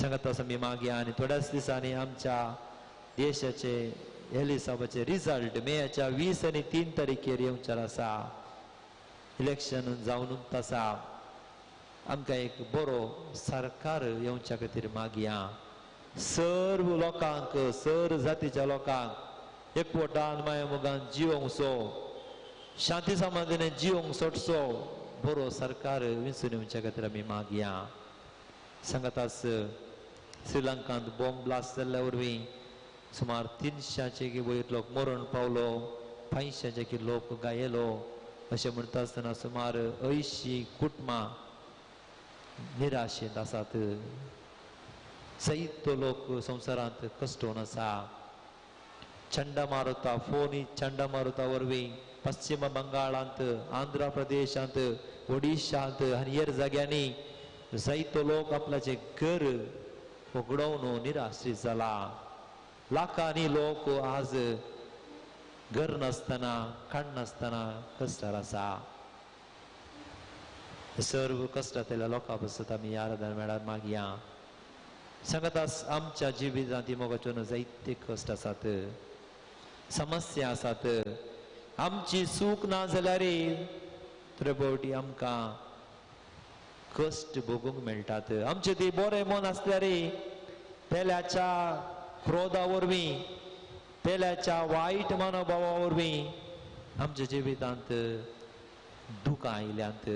सांगात आमी मागया. आनी थोड्याच दिसांनी आमच्या देशाचे एलिसाबाचे रिजल्ट मेयाच्या 20 आनी 3 तारखेर येवचेर आसा. इलेक्शन जावन आसा. आमकां एक बरो सरकार येवच्या खातीर मागया. सर्व लोकांक, सर्व जातीच्या लोकांक एकवटान माया मोगान जिवोवचो, शांती समाधाने जिवोवंक सोडचो बरो सरकार विंचून येवच्या खातीर आमी मागया. सांगाताच श्रीलंकांत बॉम्ब ब्लास्ट जाल्ल्या वरवीं सुमार 300 वयर लोक मरण पावलो, 500 लोक गायलो. अशें म्हणटा आसतना सुमार 80 कुटुंबां निराशेंत आसात. जायतो लोक संवसारांत कश्टोवन आसा. चंडमारुता, फोनी चंडमारुता वरवीं पश्चिम बंगाळांत, आंध्र प्रदेशांत, ओडिशांत आनी हेर जाग्यांनी जायतो लोक आपल्याचें घर वगडोवन निराश्रीत जाला. लाखांनी लोक आज घर नासतना, खाण नासतना कश्टार आसा. सर्व कश्टांतल्या लोकां पासत आमी आराधना मेळार मागया. सांगाताच आमच्या जिवितांत मोगाच्यो जायते कश्ट आसात, समस्या आसात. आमची चूक ना जाल्यार थोडे फावटी आमकां कश्ट भोगूंक मेळटात. आमचें ती बरें मन आसल्यार पेल्याच्या क्रोधा वरवीं, पेल्याच्या वायट मनोभावा वरवीं आमच्या जिवितांत दुकां आयल्यांत.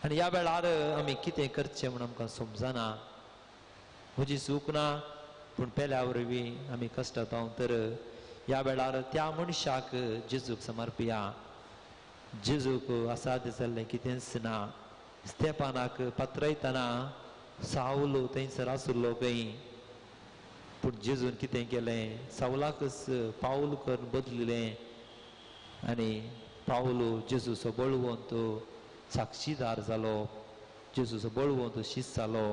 आनी ह्या वेळार आमी कितें करचें म्हूण आमकां समजना. म्हजी चूक ना पूण पेल्या वरवीं आमी कश्टांत तर ह्या वेळार त्या मनशाक जेजूक समर्पिया. जेजूक असाध्य जाल्लें कितेंच ना. स्तेपानाक पत्रयतना सावलो थंयसर आशिल्लो खंय, पूण जेजून कितें केलें, सावलाकच पावल करून बदलिलें आनी पावलो जेजूचो बळवंत साक्षीदार जालो, जेजूचो बळवंत शीस जालो.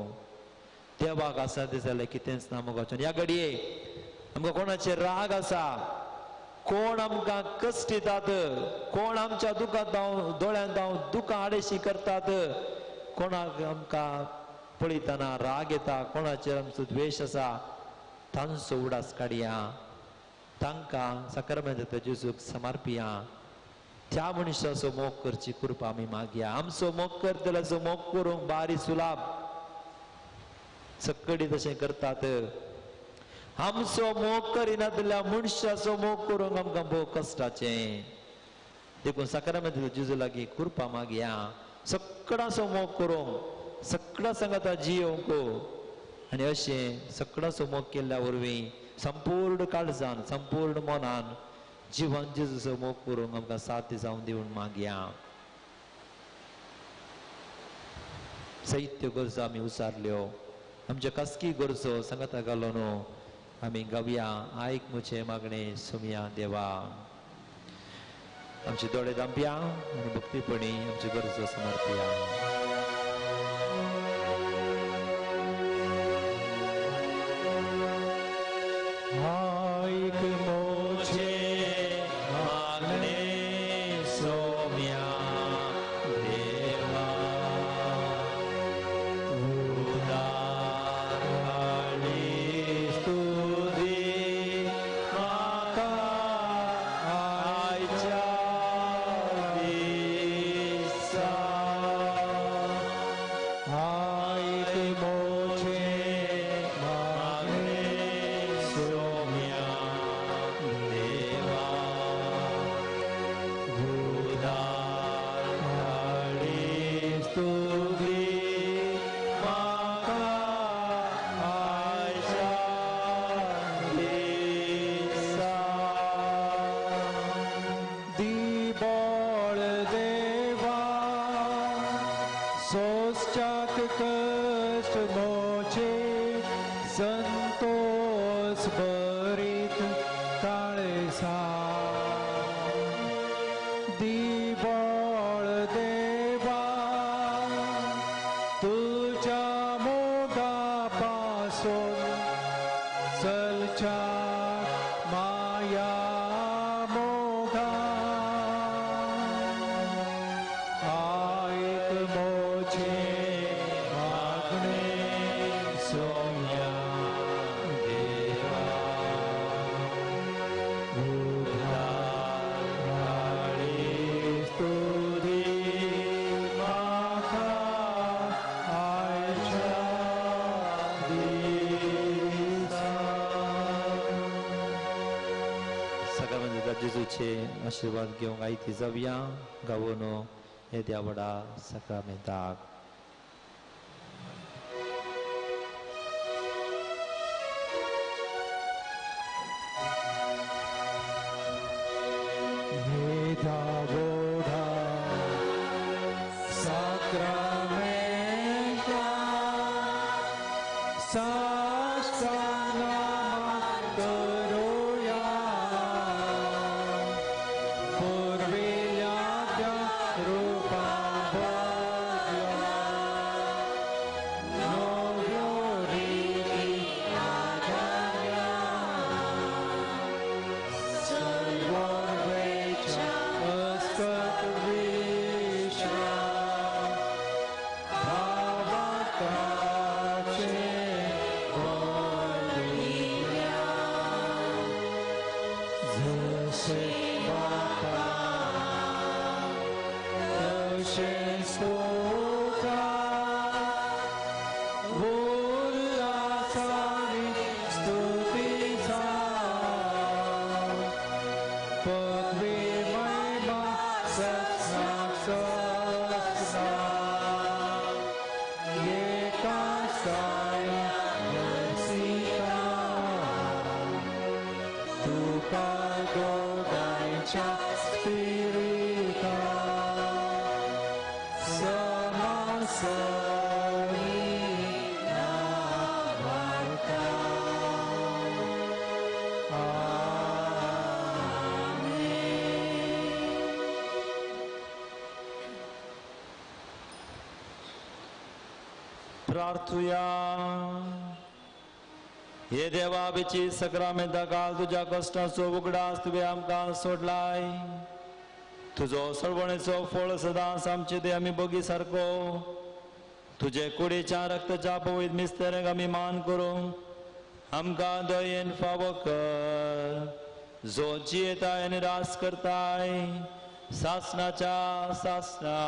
देवाक असाध्य जालें कितेंच ना मोगाचें. ह्या घडये आमकां कोणाचेर राग आसा, कोण आमकां कश्ट दितात, कोण आमच्या दुकांत दोळ्यांत धांव दुकां आडेशी करतात, कोणाक आमकां पळयतना राग येता, कोणाचेर आमचो द्वेश आसा, तांचो उडास काडया, तांकां साक्रामेंत जेजूक समर्पिया. त्या मनशाचो मोग करची कृपा आमी मागया. आमचो मोग करतल्याचो मोग करूंक बारी सुलाभ सकडी तशें करतात. आमचो मोग करिनातल्या मनशाचो मोग करूंक आमकां भोव कश्टाचें. देखून साक्रामेंत जेजू लागीं कृपा मागया, सगळ्यांचो मोग करूंक, सगळ्यां सांगाता जियोवंक. आनी अशें सगळ्यांचो मोग केल्ल्या वरवीं संपूर्ण काळजान, संपूर्ण मनान जिवन जेजूचो मोग करूंक आमकां साथ जावन दिवन मागया. साहित्य गरजो आमी उचारल्यो, आमच्यो खासगी गरजो सांगाता घालो न्हू आमी गावया. आयक म्हजें मागणें सोमया देवा. आमचे दोळे धांपया आनी भक्तीपणी आमच्यो गरजो समर्पिया. आयक म्हजें मागणें सोम्या देवा. सोसच्याक कश्ट मोचे संतोष भरीत काळसा दिबळ देवा तुझ्या मोगा पासून चलच्या माया मोगा आयक मोजे मागणे सोम्या देवा उदार स्तुती म्हाका आयच्या दिसा. सगळ्या जेजूचे आशिर्वाद घेवंक आयती जावया गावोन येद्या व्हडा साक्रामेंताक. येदा साक्रामेंता साष्टांग करूया पुर्विल्या त्या रूपा बदला नव्यो रिती आधारल्या सर्ववेच्या अस्कत विश्वा भावाताचे बोलिल्या जसे बापा तशेंच तुका उल्हासानी स्तुतीचा पदवी महिमा सत्संग सत्संग एका साया रसिका तुका दोगांच्या स्पिरिता समासनी नावार्ता. प्रार्थुया. हे देवा बिची सक्रामेंता काल तुज्या कश्टाचो उगडास तुवें आमकां सोडलाय. तुजो सळवणेचो फळ सदांच आमचे ते आमी बगी सारको तुजे कुडीच्या रक्ताच्या पवित्र मिस्तेराक आमी मान करूंक आमकां दयेन फावो कर. जो जियेताय आनी रास करताय सासनाच्या सासना.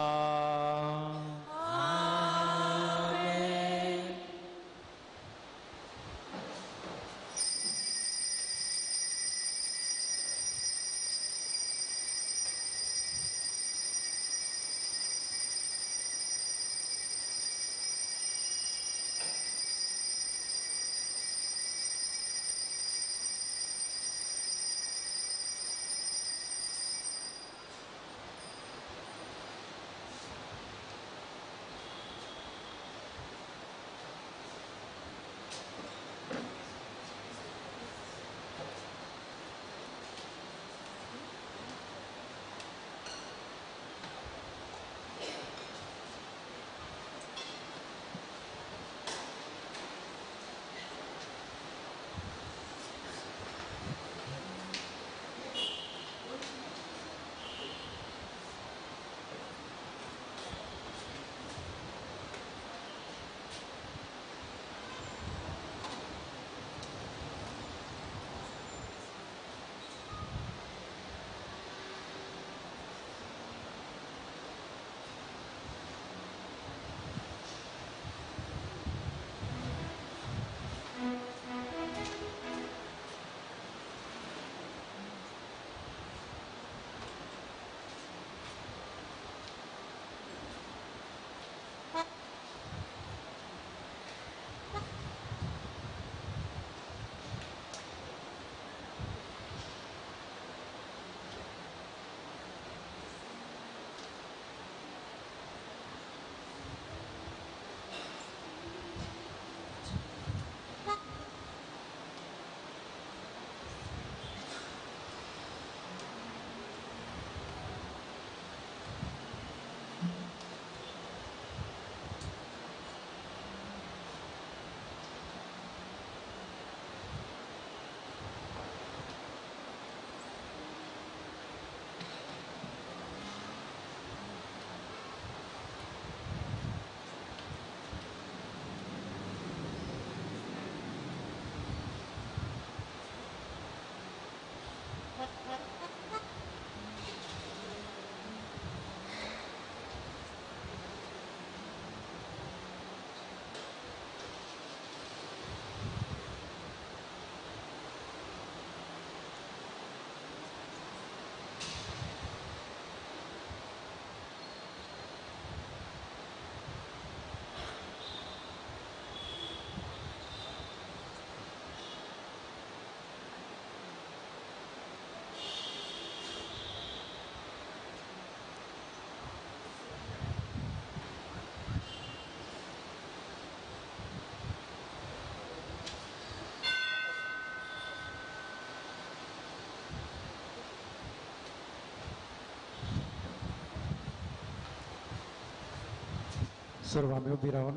सर्व आमी उबी रावन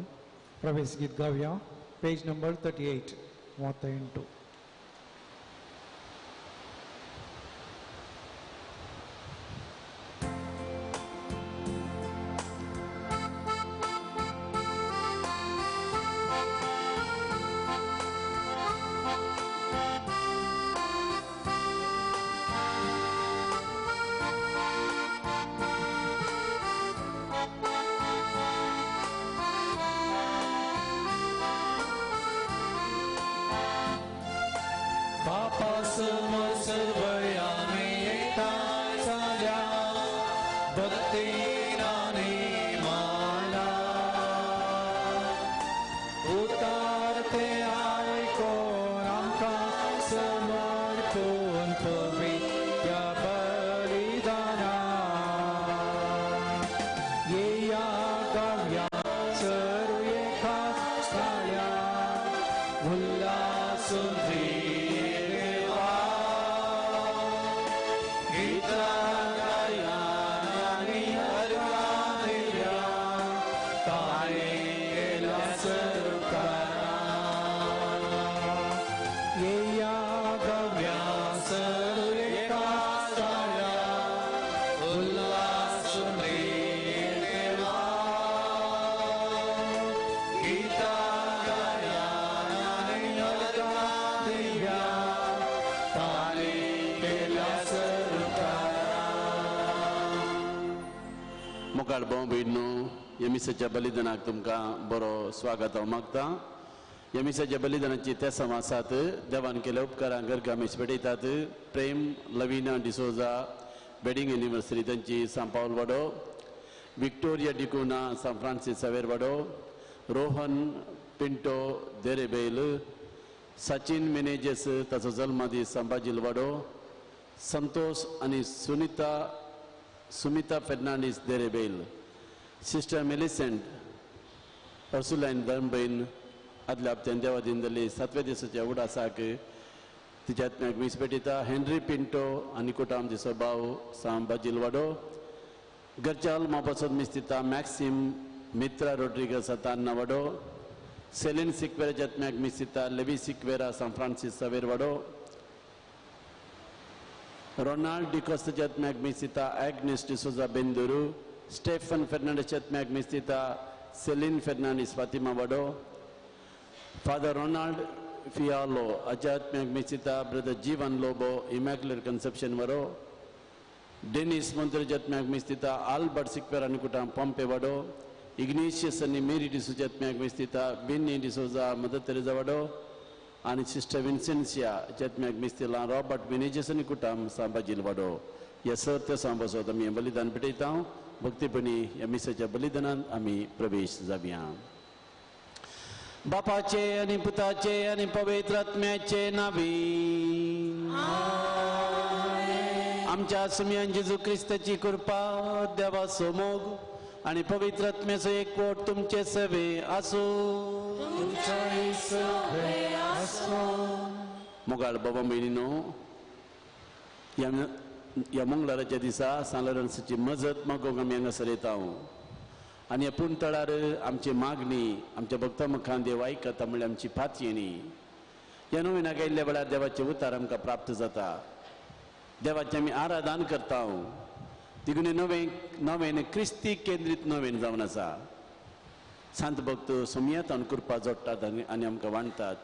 प्रवेश गीत गावया. पेज नंबर 38 38. मिसाच्या बलिदानाक तुमकां बरो स्वागत हांव मागता. ह्या मिसाच्या बलिदानाची ते समासात देवान केल्या उपकारांक गरगामेश भेटयतात. प्रेम लवीना डिसोजा वेडिंग एनिवर्सरी तांची सांव पावल वाडो, विक्टोरिया डिकुना सांव फ्रांसीस सावेर वाडो, रोहन पिंटो देरेबैल, सचिन मेनेजेस ताचो जल्मदीस सांबाजील वाडो, संतोष आनी सुनिता सुमिता फेर्नांडीस देरेबैल, सिस्टर मेलिसेंट अर्सुलायन धर्मबैन आदल्या हप्त्यान देवा दिनदली सातव्या दिसाच्या उडासाक तिच्या आत्म्याक मीस भेटयता. हेनरी पिंटो आनी कुटाम दिसो भाव सांबाजील वाडो, घरच्या आल्मा पासत मीस दिता मॅक्सिम मित्रा रोड्रिगस तान्ना वाडो, सेलीन सिक्वेराच्या आत्म्याक मीस दिता लेवी सिक्वेरा सांव फ्रांसीस सावेर वाडो, रोनाल्ड डिकोस्ताच्या आत्म्याक मीस दिता एग्नेस डिसोजा बेंदुरू, स्टेफन फेर्नांडीस आत्म्याक मीस दिता सेलीन फेर्नांडीस फातिमा वाडो, फादर रोनाल्ड फियालो हाच्या आत्म्याक मीस दिता ब्रदर जीवन लोबो इमॅक्युलेट कन्सेप्शन वाडो, डेनिस मंत्रेच्या आत्म्याक मीस दिता आल्बर्ट सिक्वेरा आनी कुटाम पंपे वाडो, इग्नेशियस आनी मेरी डिसोजा आत्म्याक मीस दिता बिन्नी डिसोजा मदर तेरेजा वाडो आनी सिस्टर विन्सेन्सिया हाच्या आत्म्याक मीस दिला रॉबर्ट मिनेजेस आनी कुटाम सांबाजील वाडो. ह्या सर त्या सांबासोत आमी हें बलिदान भेटयता. भक्तीपणी ह्या मिसाच्या बलिदानांत आमी प्रवेश जावया. बापाचे आनी पुताचे आनी पवित्र आत्म्याचे नावी आमच्या सुमयान जेजू क्रिस्ताची कृपा, देवाचो मोग आनी पवित्र आत्म्याचो एकवट तुमचे सवे आसूं. मोगाळ बाबा भयणीनो, ह्या मंगळाराच्या दिसा सांत लॉरेन्साची मजत मागूंक आमी हांगासर येता. आनी ह्या पुणतळार आमची मागणी आमच्या भक्ता मुखान देव आयकता म्हणल्यार आमची पातयेणी. ह्या नोवेनाक आयिल्ल्या वेळार देवाचे उतार आमकां प्राप्त जाता. देवाचें आमी आराधन करता. तिगून नवें नवेन क्रिस्ती केंद्रीत नवेन जावन आसा. सांत भक्त सोमयातान कृपा जोडटात आनी आमकां वांटतात.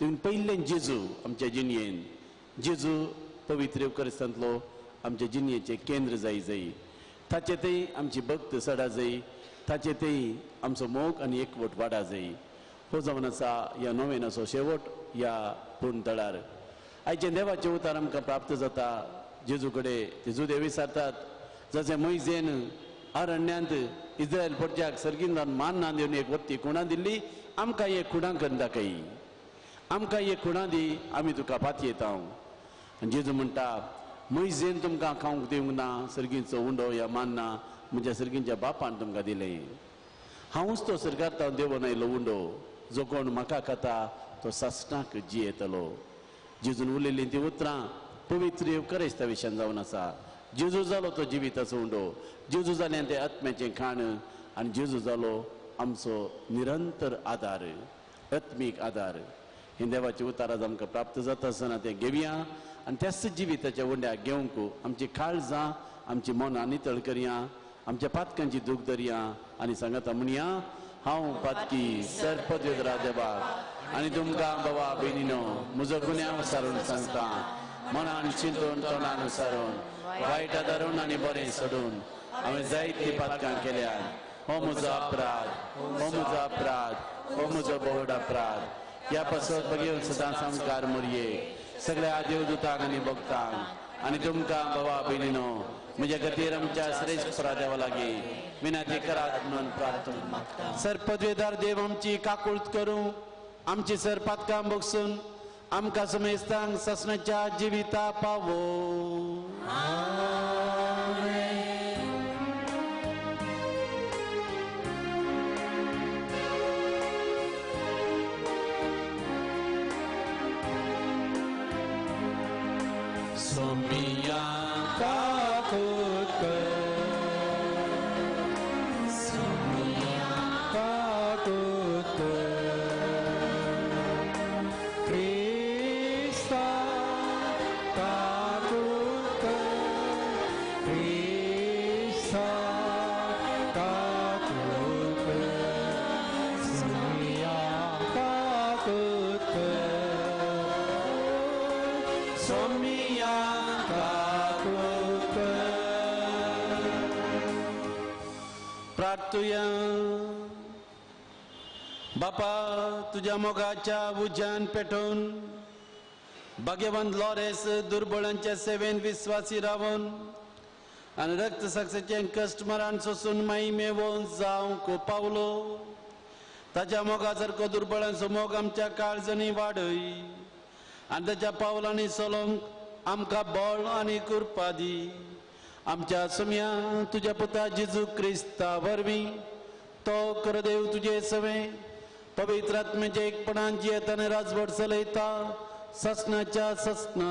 तिगून पयलें जेजू आमच्या जिणयेन, जेजू पवित्र येवकरिस्तांतलो आमच्या जिणयेचें केंद्र जाय जाय. ताचे थंय आमची भक्त सडा जाय, ताचे थंय आमचो मोग आनी एकवट वाडा जाय. हो जावन आसा ह्या नोवेनाचो शेवट ह्या पूर्ण तळार. आयचें देवाचें उतार आमकां प्राप्त जाता. जेजू कडेन जेजू देव विचारतात, जशें मोयजेन अरण्यांत इस्रायल पोटच्याक सर्गींदान मान ना दिवन एक वत्ती खुणां दिल्ली, आमकां एक खुणां करून दाखय, आमकां एक खुणां दी, आमी तुका पातयेता. आनी जेजू म्हणटा, मोयजेन तुमकां खावंक दिवंक ना सर्गींचो उंडो या मान ना, म्हज्या सर्गींच्या बापान तुमकां दिलें. हांवूच तो सरकार देवून आयलो उंडो, जो कोण म्हाका खाता तो सासणाक जियेतलो. जेजून उलयलीं तीं उतरां पवित्र येवकरेस्ता विशयान जावन आसा. जेजू जालो तो जिविताचो उंडो, जेजू जालें तें आत्म्याचें खाण, आनी जेजू जालो आमचो निरंतर आदार, आत्मीक आदार. हे देवाचे उतार आज आमकां प्राप्त जाता आसतना तें घेवया आनी त्याच जिविताच्या उंड्याक घेवंक आमची काळजां, आमची मनां नितळ करया, आमच्या पातकांची दूख धरया आनी सांगता म्हणया, हांव पातकी सरपदवेदरा देवाक आनी तुमकां बाबा भयणीनो म्हजो गुन्यांव सारून सांगता, मनान चिंतून तोंडान सारून वायट धरून आनी बरें सोडून हांवें जायतीं पातकां केल्यात. हो म्हजो अपराध, हो म्हजो अपराध, हो म्हजो बोड अपराध. ह्या पासत बगेवन सदांच सामकार मोरये सगळ्या देवदूतांक आनी भक्तांक आनी तुमकां बाबा भयणीनो म्हज्या खातीर आमच्या श्रेश्ठ देवा लागीं विनंती करात म्हणून प्रार्थना. सर पदवेदार देव आमची काकूळत करूं, आमची सर पातकां बगसून आमकां समेस्तांक ससनाच्या जिविता पावो. सोमिया काकूत कर, सोमिया काकूत कर, क्रिस्ता काकूत कर, क्रिस्ता काकूत कर, सोमिया काकूत कर, सोमिया काकूत कर. प्रार्थुया. बापा तुज्या मोगाच्या उज्यान पेटोवन भाग्यवंत लॉरेस दुर्बळांच्या सेवेन विस्वासी रावन आनी रक्त साक्षेचें कश्ट मरण सोसून माई मेवोवन जावंक पावलो. ताच्या मोगा सारको दुर्बळांचो मोग आमच्या काळजांनी वाडय आनी ताच्या पावलांनी चलोवंक आमकां बळ आनी कृपा दी. आमच्या सुम्या तुज्या पुता जेजू क्रिस्ता वरवीं तो कर देव तुजे सवें पवित्र आत्म्याच्या एकपणान जियेता आनी राजवट चलयता ससनाच्या ससना.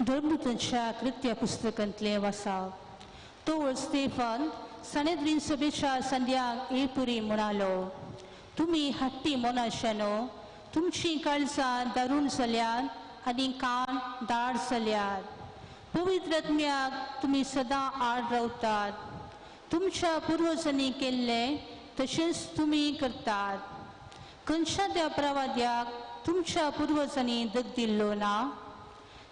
धर्मदूतांच्या कृत्य पुस्तकांतलें वासाव. तो स्टेफन सनेद्रीन सभेच्या संध्यांक एपुरी म्हणालो, तुमी हट्टी मनाशानो, तुमची काळजां दारूण जाल्यात आनी कान दाड जाल्यात. पवित्र आत्म्याक तुमी सदां आड रावतात. तुमच्या पुर्वजांनी केल्लें तशेंच तुमी करतात. खंयच्या त्या प्रवाद्याक तुमच्या पुर्वजांनी दग दिल्लो ना?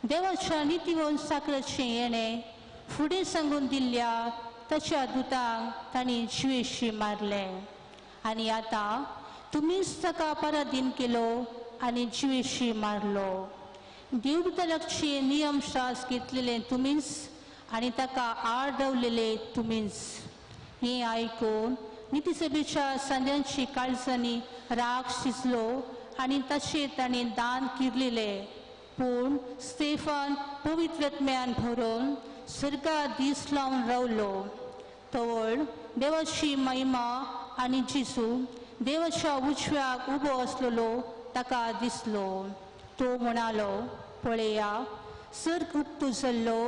देवाच्या नितीवंत साकराचें येणें फुडें सांगून दिल्ल्या ताच्या दुतांक तांणी जिवेशी मारलें आनी आतां तुमीच ताका पराधीन केलो आनी जिवेशी मारलो. देवदूता लागचे नियमशास्त्र घेतलेले तुमीच आनी ताका आड रावलेले तुमीच. हें आयकून नितीसभेच्या सांद्यांची काळजांनी राग शिजलो आनी ताचेर ताणें दान किरलेले. पूण स्टेफन पवित्र आत्म्यान भरून सर्गात दीस लावन रावलो. तवळ देवाची महिमा आनी जेजू देवाच्या उजव्याक उबो आसलेलो ताका दिसलो. तो म्हणालो, पळया सर्ग उक्तो जाल्लो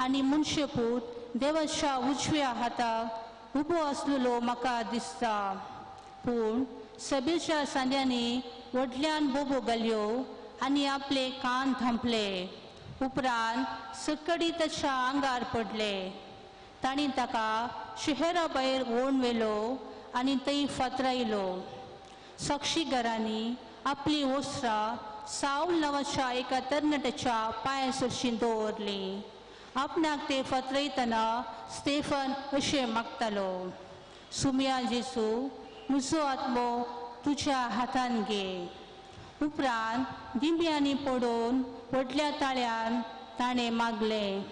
आनी मनशेपूत देवाच्या उजव्या हाताक उबो आसलेलो म्हाका दिसता. पूण सभेच्या सांद्यांनी व्हडल्यान बोबो घाल्यो आनी आपले कान थांपले. उपरांत सकडी ताच्या आंगार पडले. तांणी ताका शहरा भायर ओण व्हेलो आनी थंय फातरायलो. साक्षीदारांनी आपली वस्त्रां सावल नांवाच्या एका तरणाट्याच्या पांया सरशीं दवरलीं. आपणाक ते फातरायतना स्टेफन अशें मागतालो, सुम्या जेजू, म्हजो आत्मो तुज्या हातान घे. उपरांत दिंब्यांनी पडून व्हडल्या ताळ्यान ताणें मागलें,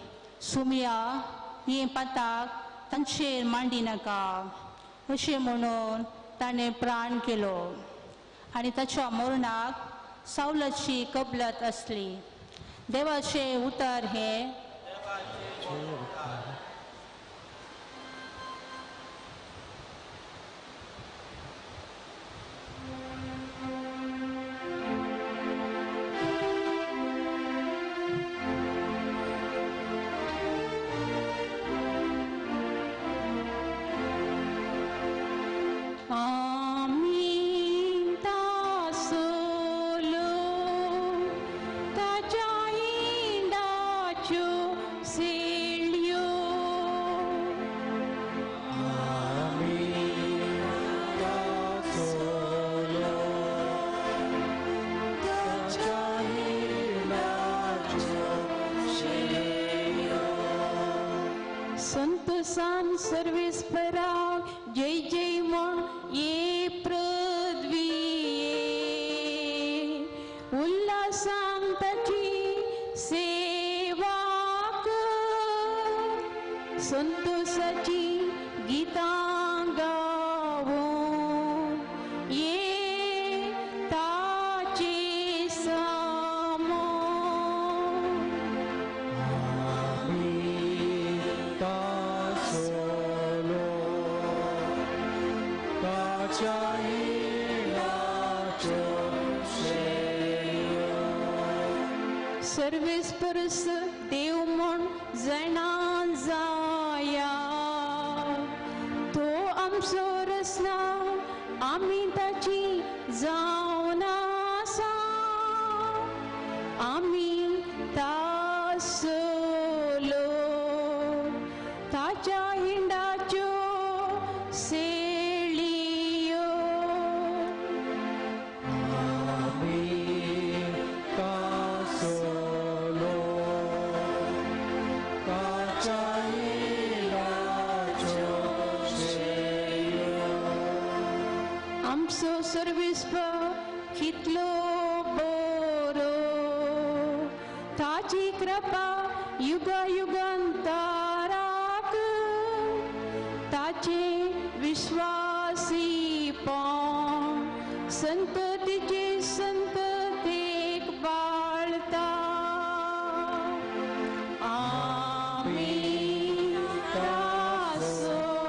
सुम्या हें पाताक तांचेर मांडी नाका. अशें म्हणून ताणें प्राण केलो आनी ताच्या मरणाक सावलाची कबलत आसली. देवाचें उतर हें. संतोषान सर्वेस्पराक जय जय म्हण ये पृथ्वीये उल्हासान ताची सेवा कर संतोषाची गीतां गावूं ये ताचे सामो तासलो ताच्या हिंडाच्यो शेळयो सर्वेस्परस देव म्हण जाणा जाया तो आमचो रसना आमी ताची जावन आसा आमी तासलो ताच्या हिंडाच्यो सेळयो आमी तासलो ताच्या हिंडाच्यो शेळयो आमचो सर्वेस्पर कितलो बरो ताची कृपा युगा युगांतराक ताचे विश्वासीपण संततीचे संततेक बाळता आमी तासलो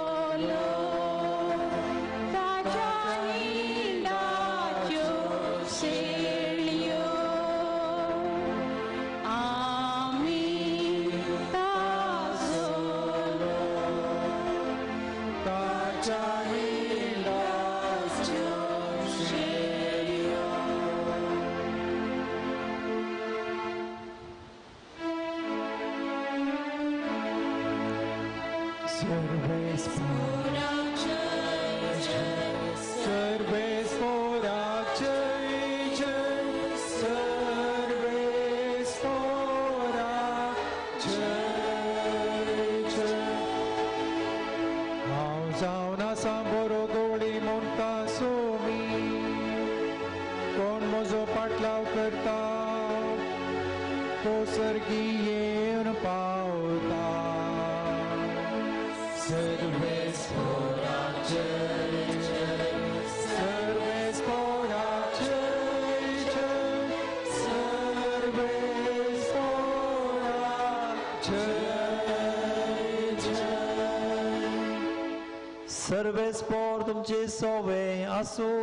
ताच्या हिंडाच्यो शेळयो आमी तासलो ताच्या हिंडाच्यो शेळयो. सर्वेस्पोरा जय जय सर्वेस्पोरा जय जय. हांव जावन आसा बरो गवळी म्हणटा सोमी कोण म्हजो पाटलाव करता तो सर्गी येवन पावता. सर्वेस्पोरा जय जय सर्वेस्पोरा जय जय सर्वेस्पोरा जय जय. सर्वेस्पोर तुमचे सोवे आसूं.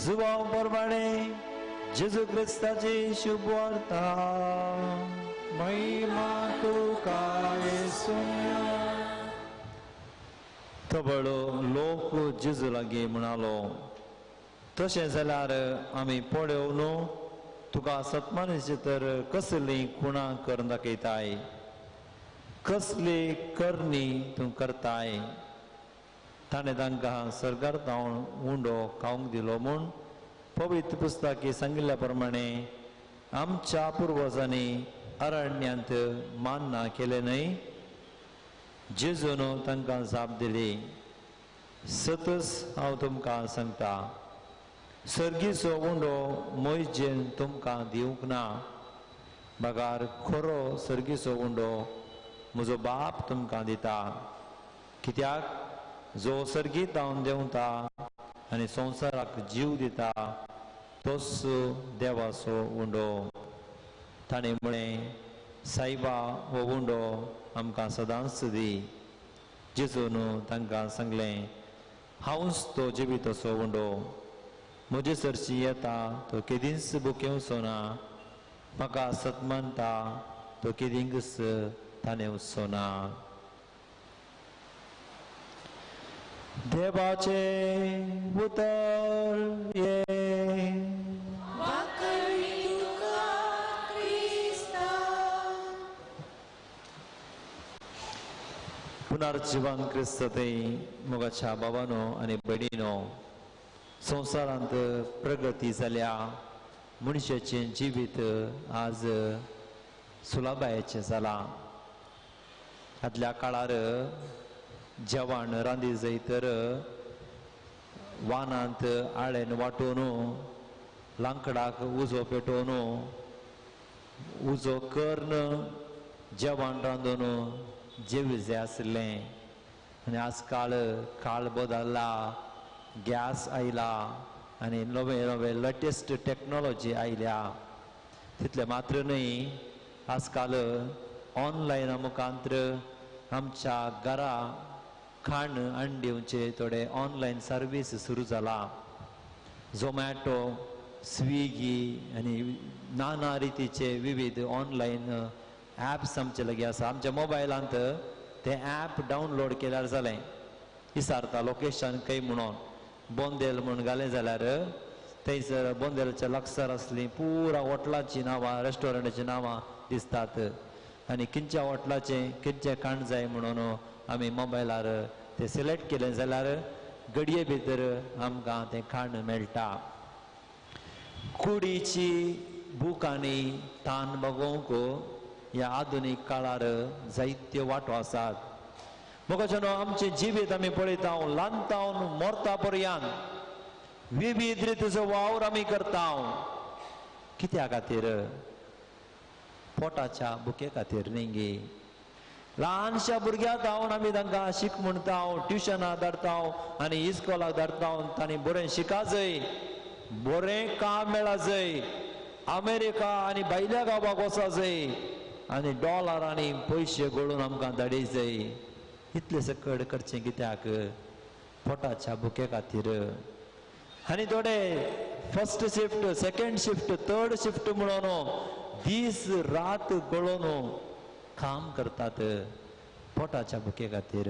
जुवाव प्रमाणे जेजू क्रिस्ताची शुभवार्ता. महिमा तुका येसुया. तबळो लोक जेजू लागीं म्हणालो, तशें जाल्यार आमी पळोव न्हू तुका सत्मानाची तर कसली खुणां करून दाखयताय, कसली करणी तूं करताय. ताणें तांकां सर्गार धांवन उंडो खावंक दिलो म्हूण पवित्र पुस्तकी सांगिल्ल्या प्रमाणे आमच्या पुर्वजांनी अरण्यांत मान्ना केलें न्हय. जेजून तांकां जाप दिली, सतच हांव तुमकां सांगता, सर्गीचो उंडो मोयजेन तुमकां दिवंक ना, बगार खरो सर्गीचो उंडो म्हजो बाप तुमकां दिता. कित्याक जो सर्गीत धांवन देंवता आनी संवसाराक जीव दिता तोच देवाचो उंडो. ताणें म्हळें, सायबा हो उंडो आमकां सदांच दी. जेजून तांकां सांगलें, हांवच तो जिविताचो उंडो. म्हजे सरशी येता तो केदींच भुकेवचो ना, म्हाका सत मानता तो केदींकच ताणेवचो ना. देवाचें उतर हें. पुनर्जिवन क्रिस्त थंय मोगाच्या बाबानो आनी भयणीनो, संवसारांत प्रगती जाल्या, मनशाचें जिवीत आज सुलभायेचें जालां. आदल्या काळार जेवण रांदी जाय तर वानांत आळेन वांटून लांकडाक उजो पेटोवन उजो करून जेवण रांदून जेवी जाय आसलें. आनी आज काळ काळ बदल्ला, गॅस आयला आनी नवे नवे लेटेस्ट टॅक्नोलॉजी आयल्या. तितलें मात्र न्हय, आजकाल ऑनलायना मुखांत्र आमच्या घरा खाण हाडून दिवचे थोडे ऑनलायन सर्वीस सुरू जाला. झोमॅटो, स्विगी आनी नाना रितीचे विविध ऑनलायन ॲप्स आमचे लागीं आसा. आमच्या मोबायलांत ते ॲप डावनलोड केल्यार जालें, विचारता लोकेशन खंय म्हणून, बोंदेल म्हूण घालें जाल्यार थंयसर बोंदेलच्या लागसार आसलीं पुरा हॉटलाचीं नांवां, रेस्टॉरंटाचीं नांवां दिसतात आनी खंयच्या हॉटलाचें खंयचें खाण जाय म्हणून आमी मोबायलार तें सिलेक्ट केलें जाल्यार घडये भितर आमकां तें खाण मेळटा. कुडीची भूक आनी तान भागोवंक ह्या आधुनीक काळार जायत्यो वांटो आसात. मोगाच्यानो, आमचें जिवीत आमी पळयता ल्हानतावन मरता पर्यंत विविध रितीचो वावर आमी करता. कित्या खातीर? पोटाच्या भुके खातीर न्ही गे. ल्हानशा भुरग्या धांवन आमी तांकां शीक म्हणटा, ट्युशनाक धाडटा आनी इस्कोलाक धाडटा. तांणी बरें शिका जाय, बरें काम मेळा जाय, अमेरिका आनी भायल्या गांवाक वचा जाय आनी डॉलर आनी पयशे गळून आमकां धाडी जाय. इतलें सकड करचें कित्याक? पोटाच्या भुके खातीर. आनी थोडे first shift, second shift, third shift म्हणून दीस रात गळोवन काम करतात पोटाच्या भुके खातीर.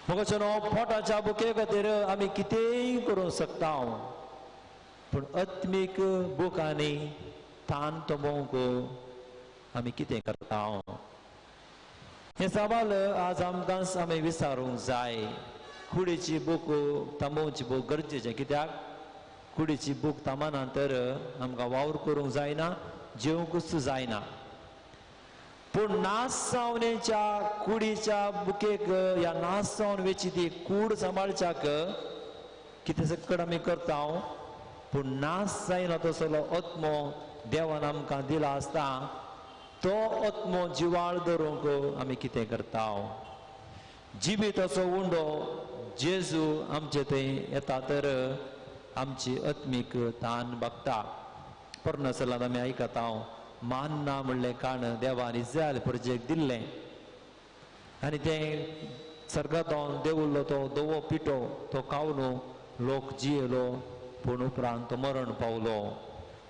मोगाच्यानो, पोटाच्या भुके खातीर आमी कितेंय करूंक शकता, पूण आत्मीक भूक आनी तान तोंबोवंक आमी कितें करता? हें सवाल आज आमकां आमी विचारूंक जाय. कुडीची भूक थांबोवची भूक गरजेचें. कित्याक? कुडीची भूक थांबना तर आमकां वावर करूंक जायना, जेवंकूच जायना. पूण नासावणेच्या कुडीच्या बुकेक ह्या नासावन वेची ती कूड सांबाळच्याक कितें सकड आमी करता, पूण नास जायना तसलो आत्मो देवान आमकां दिला आसता तो आत्मो जिवाळ धरूंक आमी कितें करता? जिविताचो उंडो जेजू आमचे थंय येता तर आमची आत्मीक तान भागता. परनसलांत आमी आयकता मान्ना म्हणलें काण देवान इज्रायल प्रजेक दिल्लें आनी तें सर्गांत देवुल्लो तो धवो पिठो तो खावन लोक जियेलो, पूण उपरांत तो मरण पावलो.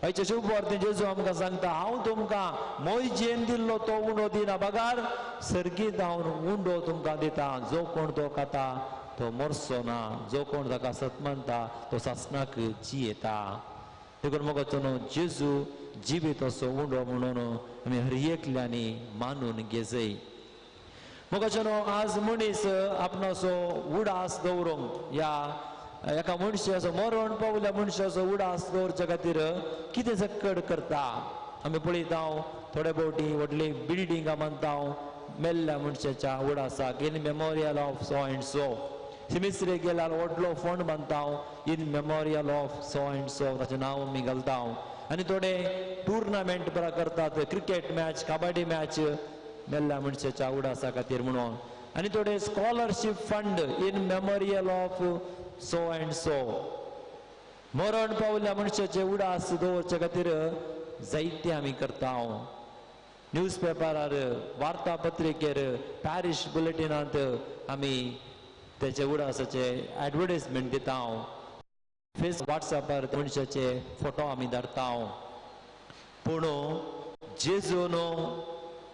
आयच्या शुभवार्तेन जेजू आमकां सांगता, हांव तुमकां मोयजेन दिल्लो तो उंडो दिना बगार सर्गीत हांव उंडो तुमकां दिता. जो कोण तो खाता तो मरचो ना, जो कोण ताका सत मानता तो सासणाक जियेता. देखून मोगाचो न्हू जेजू जिवीत असो उंडो म्हणून आमी हर एकल्यांनी मानून घेजय. मोगाचो न्हू आज मनीस आपणाचो उडास दवरूंक ह्या एका मनशाचो मरण पावल्या मनशाचो उडास दवरच्या खातीर कितें सकड करता. आमी पळयता थोडे भोवटी व्हडली बिल्डिंगां बांदता मेल्ल्या मनशाच्या उडासाक, in memorial of so and so. सिमिस्त्रेक गेल्यार व्हडलो फोंड बांदता, in memorial of so and so ताचें नांव आमी घालता. आनी थोडे टुर्नामेंट बरा करतात, क्रिकेट मॅच, कबड्डी मॅच मेल्ल्या मनशाच्या उडासा खातीर म्हणून. आनी थोडे scholarship fund in memorial of so and so. मरण पावल्या मनशाचे उडास दवरचे खातीर जायते आमी करता. न्यूज पेपरार, वार्तापत्रिकेर, पॅरिश बुलेटिनांत आमी तेचे उडासाचे एडवर्टायजमेंट दिता. फेस व्हॉट्सएपार मनशाचे फोटो आमी धाडता. पूण जेजून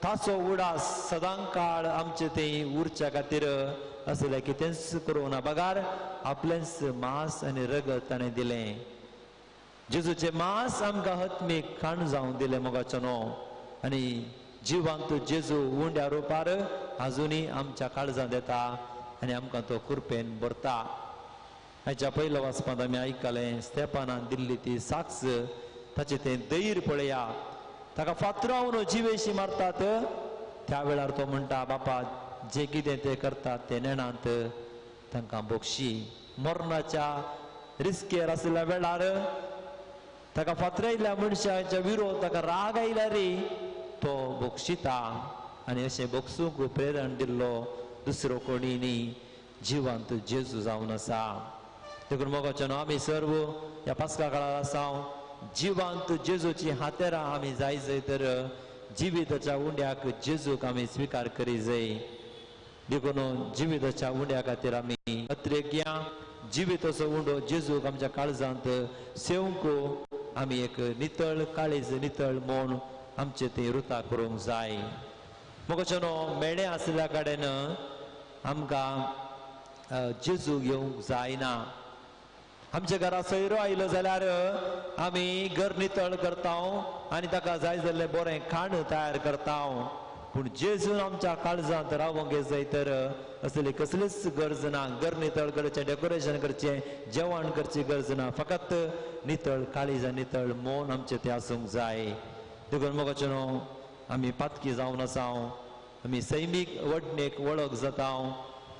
ताचो उडास सदां काळ आमचे थंय उरच्या खातीर असलें कितेंच करूं ना बगार आपलेंच मांस आनी रगत ताणें दिलें. जेजूचें मांस आमकां आत्मीक खाण जावन दिलें मोगाचो न्हू. आनी जिवांत जेजू उंड्या रुपार आजुनूय आमच्या काळजांत येता आनी आमकां तो कृपेन भरता. हाच्या पयल्या वाचपांत आमी आयकलें स्तेपानान दिल्ली ती साक्ष, ताचें तें धैर्य पळया. ताका फातरावन जिवेशी मारतात. त्या वेळार तो म्हणटा, बापा जे कितें ते करतात ते नेणांत, तांकां बोक्षी. मरणाच्या रिस्केर आशिल्ल्या वेळार ताका फातरायल्ल्या मनशाच्या विरोध ताका राग आयल्यार तो बोक्षिता. आनी अशें बोक्षूंक प्रेरण दिल्लो दुसरो कोणी न्ही, जिवंत जेजू जावन आसा. देखून मोगाचो आमी सर्व ह्या पास्का काळार आसा, जिवंत जेजूची हातेरां आमी जाय जाय तर जिविताच्या उंड्याक जेजूक आमी स्विकार करी जाय. देखून जिविताच्या उंड्या खातीर आमी अत्रेकया जिविताचो उंडो जेजूक आमच्या काळजांत सेवंक आमी एक नितळ काळीज नितळ म्हूण आमचे ते रुता करूंक जाय. मोगाचो मेळे आशिल्ल्या कडेन आमकां जेजू घेवंक जायना. आमच्या घरा सोयरो आयलो जाल्यार आमी घर नितळ करता आनी ताका जाय जाल्लें बरें खाण तयार करता. पूण जेजून आमच्या काळजांत रावंक जाय तर असली कसलीच गरज ना. घर नितळ करचें, डेकोरेशन करचें, जेवण करची गरज ना. फकत नितळ काळीज नितळ मन आमचें तें आसूंक जाय. देखून मोगाचो न्हू आमी पातकी जावन आसा, आमी सैमीक वडणेक वळख जाता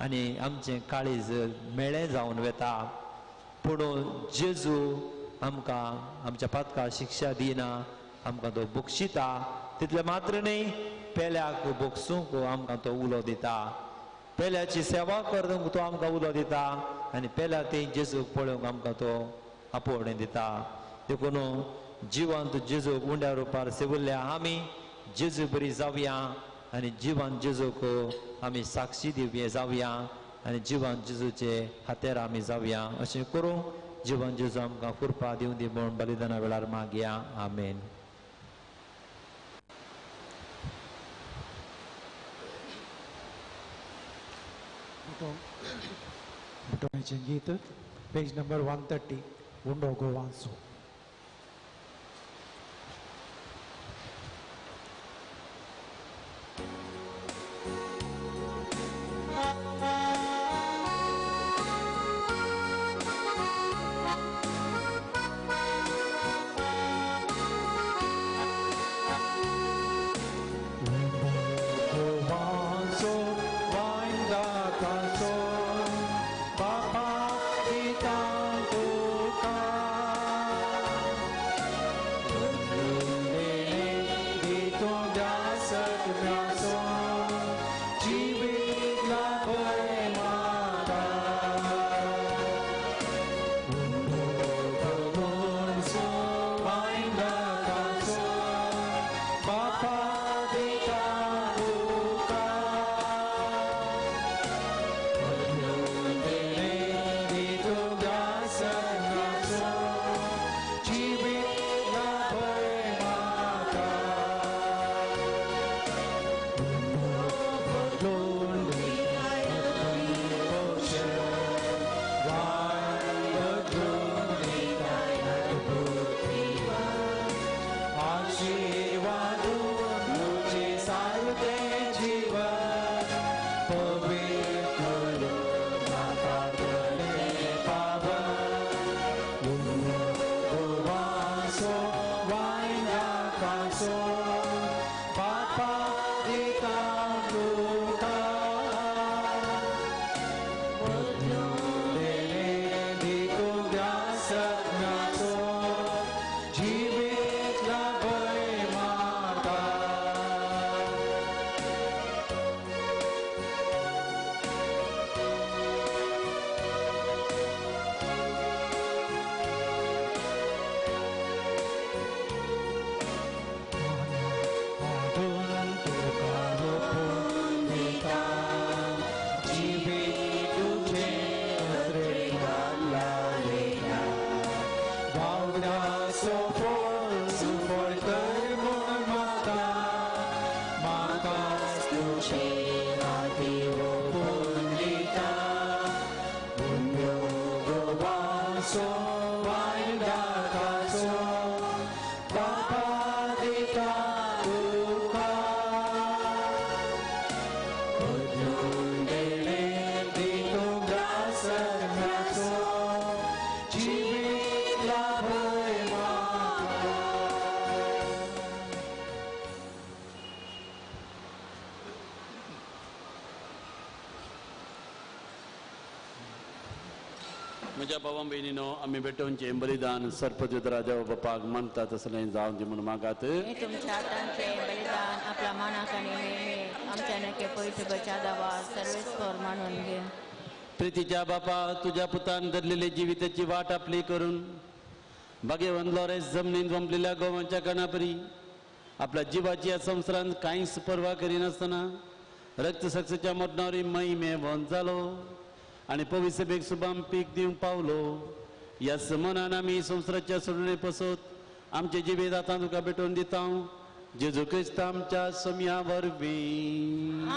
आनी आमचें काळीज मेळें जावन वता. पूण जेजू आमकां आमच्या पातका शिक्षा दिना, आमकां तो बक्षिता. तितलें मात्र न्ही, पेल्याक बक्षूंक आमकां तो उलो दिता. पेल्याची सेवा करूंक तो आमकां उलो दिता आनी पेल्या थंय जेजूक पळोवंक आमकां तो आपोवणें दिता. देखून जिवंत जेजूक उंड्या रुपार सेवल्ल्या आमी जेजू बरी जावया आनी जिवन जेजूक आमी साक्षी दिवया जावया आनी जिवन जेजूचे हातेर आमी जावया. अशें करूं जिवन जेजू आमकां कृपा दिवं दी म्हूण बलिदाना वेळार मागया. आमेन. बुटोण्याचें गीत पेज नंबर 130, उंडो गोवांचो. Papa, म्हज्या भावा भयणीनो आमी भेटोवचें बलिदान सर्पजुद्रा देव बापाक मानता तसलें जावन दी म्हणून मागात. तुमच्या हातांचें बलिदान आपल्या मानाक आनी मेहमेक आमच्या नके पवित्र बचादावा सर्वेस्पर मानून घे. प्रितीच्या बापा तुज्या पुतान धरलेली जिविताची वाट आपली करून भाग्यवंत लॉरेस जमनीत वंपलेल्या गोवांच्या कणापरी आपल्या जिवाची ह्या संवसारांत कांयच पर्वा करिनासतना रक्तसक्षाच्या मरणावरी महिमेवंत जालो आनी पवित्र सुबाम पीक दिवंक पावलो. ह्या मनान आमी संवसाराच्या सोडणे पसत आमचे जिवीत आतां तुका भेटोवन दिता जेजू क्रिस्त आमच्या सोम्या वरवीं.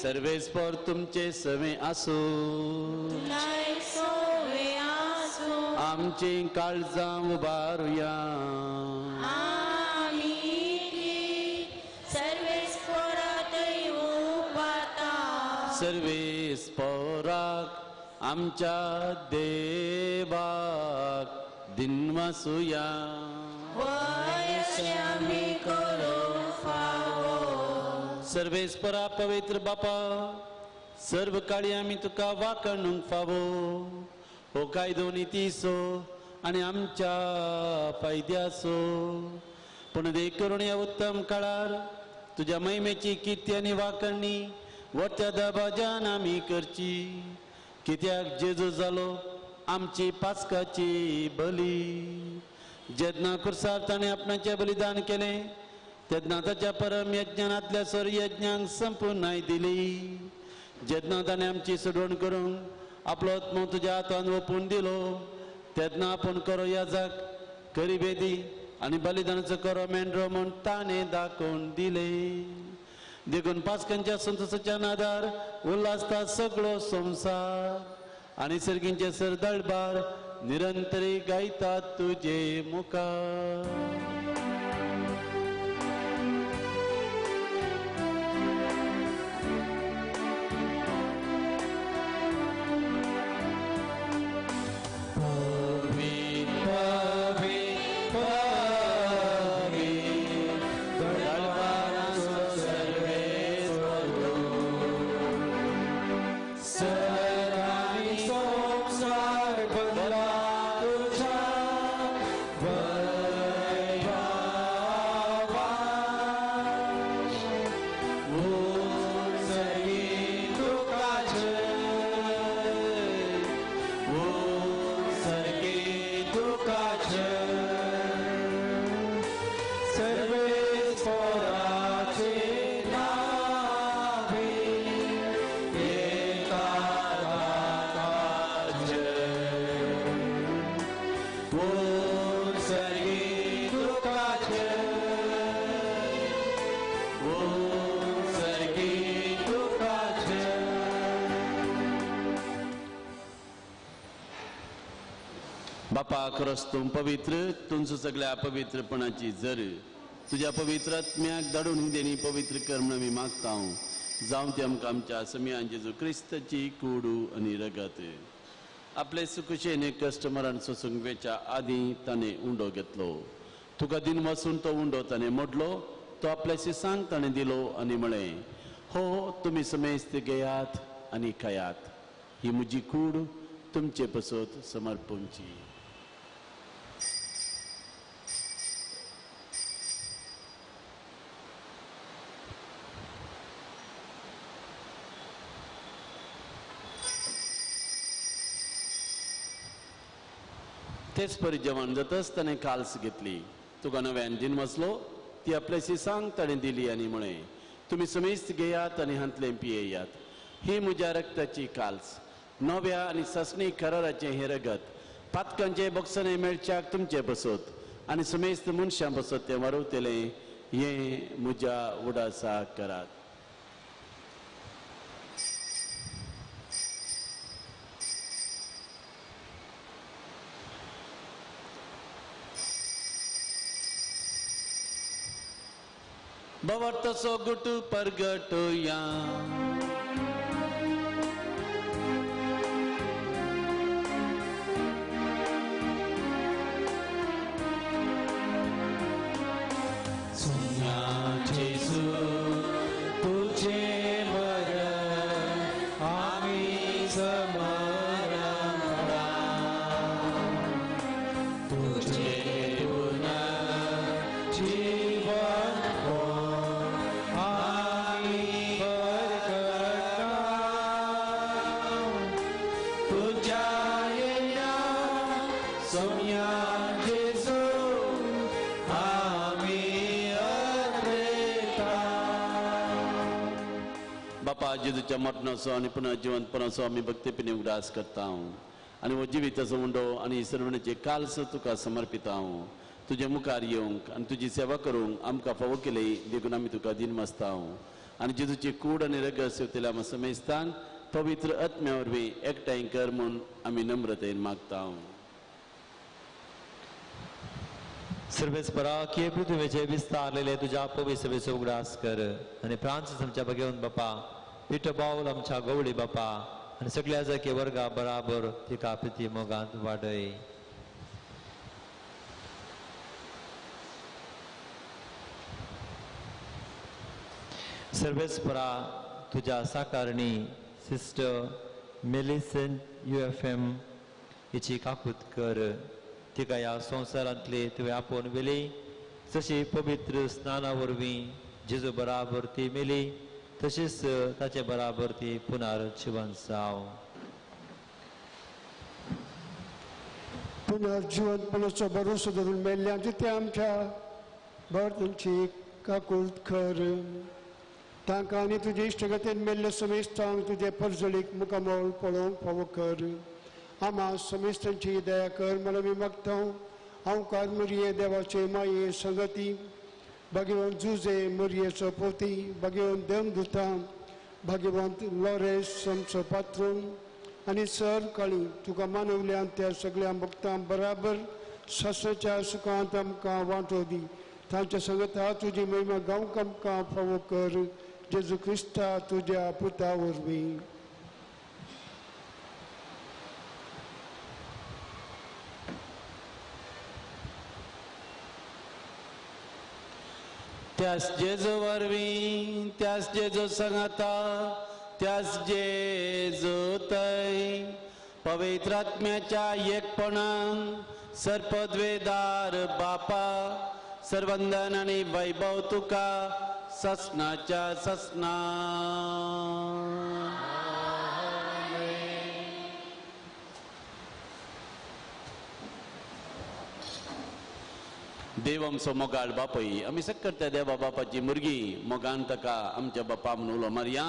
सर्वेस्पर तुमचे सवे आसूं. आमची काळजां उबारुया. सर्वेस्पराक आमच्या देवाक दिनवासुया. सर्वेस्परा पवित्र बापा सर्व काळी आमी तुका वाखणूंक फावो हो कायदो नितीचो आनी आमच्या फायद्याचो. पूण देख करून ह्या उत्तम काळार तुज्या महिमेची किर्ती आनी वाखणी वट्या दबाज्यान आमी करची. कित्याक जेजू जालो आमची पास्काची बली. जेन्ना कुर्सार ताणें आपणाचें बलिदान केलें तेन्ना ताच्या परम यज्ञांतल्या स्वर यज्ञांक संपूर्णाय दिली. जेन्ना ताणें आमची सोडवण करूंक आपलो आत्मो तुज्या हातान ओपून दिलो तेन्ना आपूण करो याजक करी बेदी आनी बलिदानाचो करो मेंढरो म्हूण ताणें दाखोवन दिले. देखून पास्कांच्या संतोषाच्या नादार उल्हासता सगळो संवसार आनी सर्गींचे सरदळबार निरंतरी गायतात तुजे मुखार. बापा खरंच तूं पवित्र तुमचो सगळ्या पवित्रपणाची जर तुज्या पवित्र आत्म्याक धाडून ही देणी पवित्र कर म्हणून आमी मागता. जावं ती आमकां आमच्या समियान जेजू क्रिस्ताची कुडू आनी रगत. आपले सुकुशेने कस्टमरान सोसूंक वेच्या आदीं ताणें उंडो घेतलो. तुका दिन वचून तो उंडो ताणें मोडलो. तो आपल्या शिसांक ताणें दिलो आनी म्हळें हो तुमी समेस्त घेयात आनी खायात. ही म्हजी कूड तुमचे पसत समर्पणची. तेच परी जेवण जातच ताणें काल्स घेतली. तुका नव्यान दिन वचलो ती आपल्या शिसांक ताणें दिली आनी म्हळें तुमी समेस्त घेयात आनी हांतलें पियेयात. ही म्हज्या रक्ताची काल्स नव्या आनी सासणी कराराचें हें रगत पातकांचें बोगसणें मेळच्याक तुमचें बसत आनी समेस्त मनशां बसत तें वारवतलें. हें म्हज्या उडासाक करात. भवर्थसो गुट परगटया. सुन्या जेजू तुझे मरण आमी समजता. बापा जेजूच्या मरणाचो आनी पुनः जिवंतपणाचो आमी भक्तीपणी उगडास करता आनी हो जिविताचो उंडो आनी सर्वणेचे कालस तुका समर्पिता. तुजे मुखार येवंक आनी तुजी सेवा करूंक आमकां फावो केली देखून आमी तुका दिनवासता आनी जेजूची कूड आनी रगत सेवतल्या आमकां समेस्तान पवित्र आत्म्या वरवीं एकठांय कर म्हूण आमी नम्रतेन मागता. सर्वेस्परा की पृथ्वीचे विस्तारलेले तुज्या पवित्र सभेचो उगडास कर आनी फ्रांसीस आमच्या भगेवन बापा, पिटो बावल आमच्या गवळी बापा आनी सगळ्या जाके वर्गा बराबर तिका प्रिती मोगांत वाडय. सर्वेस्परा तुज्या साकारणी सिस्टर मेलिसन UFM हिची काकूत कर. तिका ह्या संवसारांतली तुवें आपोवन व्हेली जशी पवित्र स्नाना वरवीं जेजू बराबर ती मेली तशीच ताचे बराबर ती पुनर्जिवन जावं. पुनर्जिवनपणाचो भरोसो धरून मेल्ल्या ते आमच्या भारतांची काकूत कर. तांकां आनी तुजे इश्टगतीन मेल्ले समेस्तांक तुजे परजळीक मुखामळ पळोवंक फावो कर. आमा समेस्तांची दया कर म्हण आमी मागता. हांव कारमरिये देवाचे माये संगती भाग्यवंत जुजे मरियेचो पोती भाग्यवंत देमदुता भाग्यवंत लॉरेस आमचो पात्रून आनी सर काळी तुका मानवल्यान त्या सगळ्या भक्तां बराबर सासणाच्या सुखांत आमकां वांटो दी. तांच्या संगता तुजी महिमा गावंक आमकां फावो कर. जेजू क्रिस्ता तुज्या पुता वरवीं. त्यास जेजू वरवीं, त्यास जेजू सांगाता, त्यास जेजू तय पवित्र आत्म्याच्या एकपणान सर्पद्वेदार बापा सर्वंदन आनी वैभव तुका ससनाच्या ससना. देव आमचो मोगाळ बापय, आमी सक्कर त्या देवा बापाची मुरगी मोगान ताका आमच्या बापा म्हणून उलो मारया.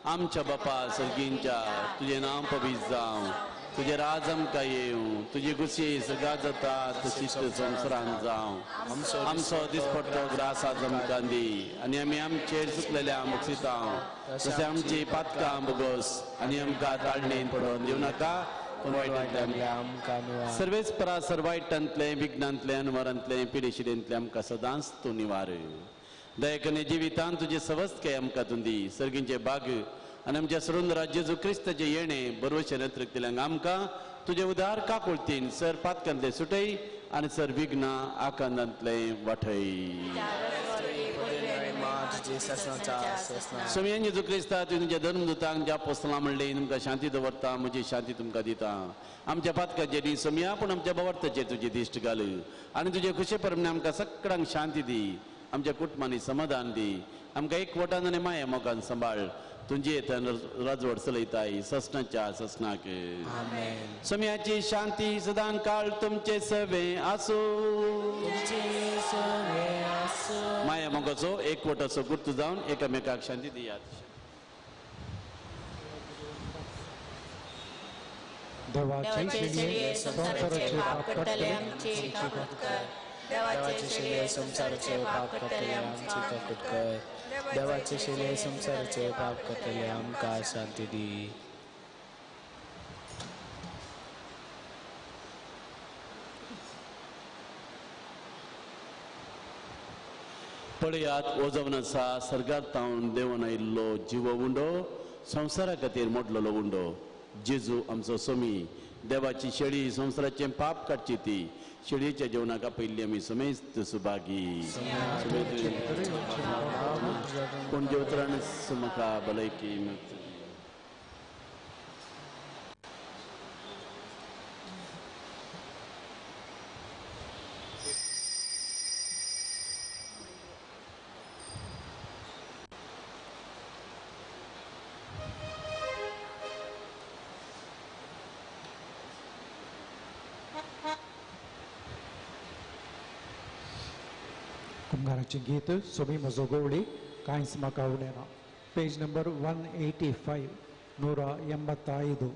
आमच्या बापा सर्गींच्या, तुजें नांव पवित्र जावं, तुजें राज आमकां येवं, तुजी खुशी सगळ्या जाता तशीच संवसारांत जावं. आमचो दिसपट्टो ग्रास आज आमकां दी आनी आमी आमचेर चुकलेल्या मुक्षिता तशें आमची पातकां भोगोस आनी आमकां ताळणेन पडोवन दिवं नाका. सर्वेच परा सर्वायटांतलें विघ्नांतलें अनवरांतलें पिडेशिडेंतलें आमकां सदांच तूं निवार. दयकने जिवितान तुजें सवस्तकाय आमकां तूं दी. सर्गींचे बाग आनी आमच्या सरून राज्य जेजू क्रिस्ताचें येणें बरोवचें नत्रकतिल्यांक आमकां तुजें उदार काकुळतीन सर पातकांतलें सुटय आनी सर विघ्नां आकांतांतलें वाटय. स्वामी जेजू क्रिस्ता तुमच्या धर्मदूतांक ज्या पोसलां म्हणलें तुमकां शांती दवरता, म्हजी शांती तुमकां दिता. आमच्या पातकाचेर न्ही सोमया पूण आमच्या बवार्थाचेर तुजी दिश्ट घाल आनी तुजे खुशे प्रमाणे आमकां सगळ्यांक शांती दी. आमच्या कुटुंबांनी समाधान दी. आमकां एकवटान आनी माया मोगान सांबाळ. तुमची येतन राजवट चलयताय ससनाच्या ससनाक. सोमयाची शांती सदां काळ तुमचे सवे आसूं. माया मोगाचो एकवटाचो गुर्त जावन एकामेकाक शांती दियात. देवाचे शेळये संवसाराचे पाप करतले आमचे काकूत कर. देवाचे शेळये संवसाराचे पाप करतले आमचे काकूत कर. देवाचे शेळये संवसाराचे पाप करतले आमकां शांती दी. पळयात हो जावन आसा सर्गार तावन देवन आयिल्लो जिवो उंडो, संवसारा खातीर मोडलेलो उंडो जेजू आमचो सोमी. देवाची शेळी संवसाराचें पाप काडची ती शेळयेच्या जेवणाक आपयल्ली आमी समेस्त सुभागी. पूण जेवतरान म्हाका भलायकी मेळटली. कुमगाराचें गीत सोमी म्हजो गवळी कांयच म्हाका उणें ना. Page number 185, 185.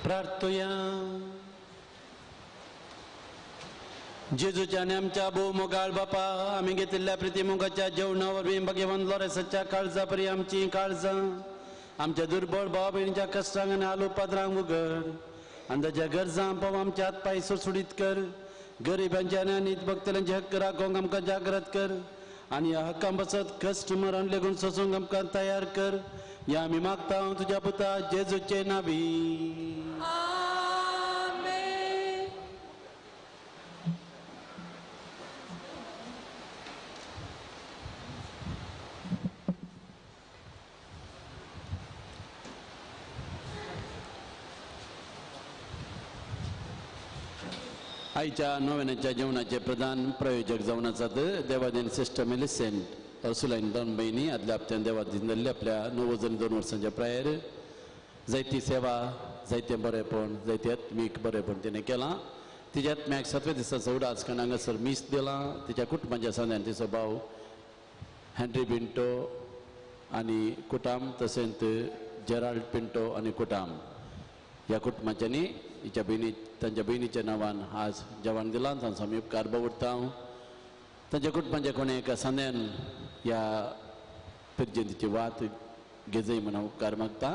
प्रार्थुया. जेजूच्या आनी आमच्या भोव मोगाळ बापा, आमी घेतिल्ल्या प्रितीमोगाच्या जेवणा वरवीं भाग्यवान लॉरेसाच्या काळजा परी आमची काळजां आमच्या दुर्बळ भाव भयणीच्या कश्टांक आनी आलोपात्रांक उगड आनी ताच्या गरजां पाव आमच्या हात पांय सुडसुडीत कर. गरिबांच्या आनी अनीत भक्तल्यांचे हक्क राखोवंक आमकां जागृत कर आनी ह्या हक्कां पासत कश्ट मरण लेगून सोसूंक आमकां तयार कर. ह्या आमी मागता तुज्या पुता जेजूचे नावी. आयच्या नोवेनाच्या जेवणाचे प्रधान प्रयोजक जावन आसात देवादीन सिस्टर मेलिसेंट अर्सुलायन दोन भयणी. आदल्या हप्त्यान देवादीन जाल्ली आपल्या 9 2 वर्सांच्या प्रायर जायती सेवा, जायतें बरेंपण, जायतें आत्मीक बरेंपण तिणें केलां. तिच्या आत्म्याक सातव्या दिसाचो उडास करून हांगासर मीस दिलां. तिच्या कुटुंबाच्या सांद्यान तिचो भाव हेनरी पिंटो आनी कुटाम, तशेंच जेराल्ड पिंटो आनी कुटाम ह्या कुटुंबाच्यांनी हिच्या भयणी तांच्या भयणीच्या नांवान आज जेवण दिलां. तांचो आमी उपकार बावडटा. तांच्या कुटुंबाच्या कोणें एका सांद्यान ह्या पिरजंतीची वात घेजय म्हूण हांव उपकार मागता.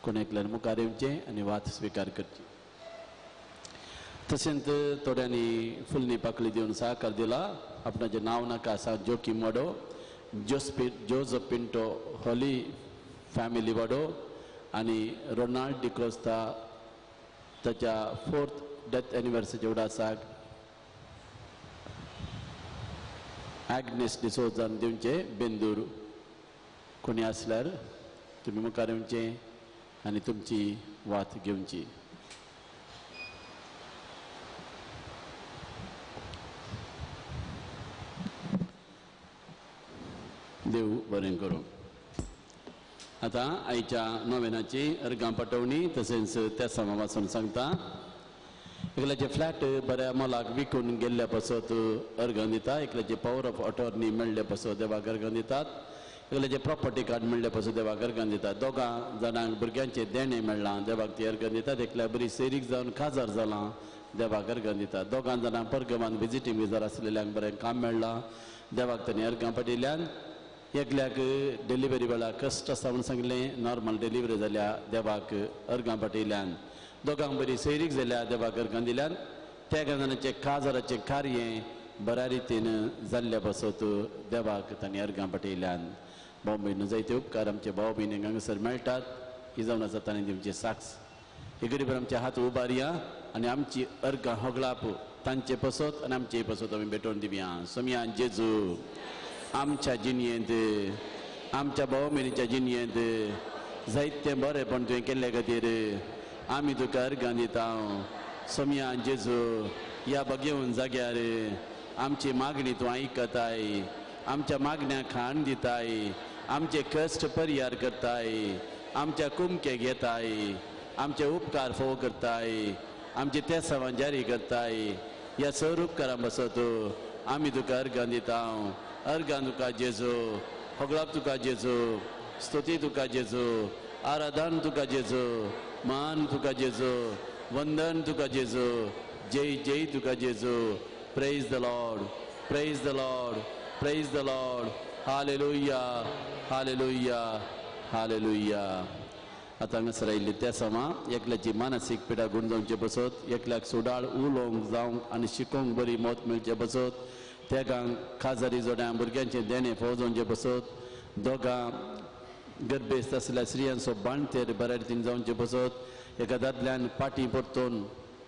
कोण एकल्यान मुखार येवचें आनी वात स्विकार करची. तशेंच थोड्यांनी फुलनी पाकळी दिवन सहकार दिला. आपणाचें नांव नाका आसा जोकीम वाडो, जोजफ पिंटो होली फॅमिली वाडो आनी रोनाल्ड डिकोस्ता ताच्या 4th death एनिवर्सरीच्या उडासाक आग्नेस डिसोजान दिवचे बेंदूर. कोणी आसल्यार तुमी मुखार येवचें आनी तुमची वात घेवची. देव बरें करूं. आतां आयच्या नोवेनाची अर्गां पटोवणी तशेंच त्या समा वाचून सांगता. एकल्याचे फ्लॅट बऱ्या मोलाक विकून गेल्ल्या पासत अर्गां दिता. एकल्याचे पावर ऑफ अटॉर्नी मेळ्ळे पासत देवाक अर्गां दितात. एकल्याचे प्रॉपर्टी कार्ड मेळ्ळे पासत देवाक अर्गां दितात. दोगां जाणांक भुरग्यांचें देणें मेळ्ळां देवाक ती अर्गां दितात. एकल्याक बरी सैरीक जावन काजार जालां देवाक अर्गां दितात. दोगां जाणांक परगमान विजिटींग विजार आसलेल्यांक बरें काम मेळ्ळां देवाक तांणी अर्गां पटिल्ल्यान. एकल्याक डिलिव्हरी वेळार कश्ट आसा म्हूण सांगलें, नॉर्मल डिलिव्हरी जाल्या देवाक अर्गां पटयल्यान. दोगांक बरी सैरीक जाल्या देवाक अर्गां दिल्यान. त्या जाणांचें काजाराचें कार्य बऱ्या रितीन जाल्ल्या पासत देवाक तांणी अर्गां पटयल्यान. भाव भयणीं जायते उपकार आमचे भाव भयणींक हांगासर मेळटात. ही जावन आसा तांणी दिवची साक्ष. हे गरीब आमचे हात उबारया आनी आमची अर्गां होगळाप तांचे पासत आनी आमचे पासत आमी भेटोवन दिवया. सोमया जेजू आमच्या जिणयेंत, आमच्या भाव भयणीच्या जिणयेंत जायतें बरेंपण तुवें केल्ले खातीर आमी तुका अर्गां दिता. सोमया जेजू ह्या बगेवन जाग्यार आमची मागणी तूं आयकताय, आमच्या मागण्यांक खाण दिताय, आमचे कश्ट परिहार करताय, आमच्या कुमके घेताय, आमचे उपकार फोव करताय, आमचे तेसावां जारी करताय. ह्या सर उपकारां बसत आमी तुका अर्गां दिता. अर्गां तुका जेजू, होगळाप तुका जेजू, स्तुती तुका जेजू, आराधन तुका जेजू, मान तुका जेजू, वंदन तुका जेजू, जय जय तुका जेजू. Praise the Lord, praise the Lord, praise the Lord. Hallelujah, hallelujah, hallelujah. आतां हांगासर आयिल्ली त्या समा एकल्याची मानसीक पिडा गुण जावचे बसत, एकल्याक सुडाळ उलोवंक जावंक आनी शिकोवंक बरी मत मेळचे बसत, तेगांक खाजारी जोड्यां भुरग्यांचें देणें फोव जावचें बसत, दोगां गर्भेस्त आसल्या स्त्रियांचो बांणतेर बऱ्या रितीन जावचें बसत, एका दादल्यान पाटी परतून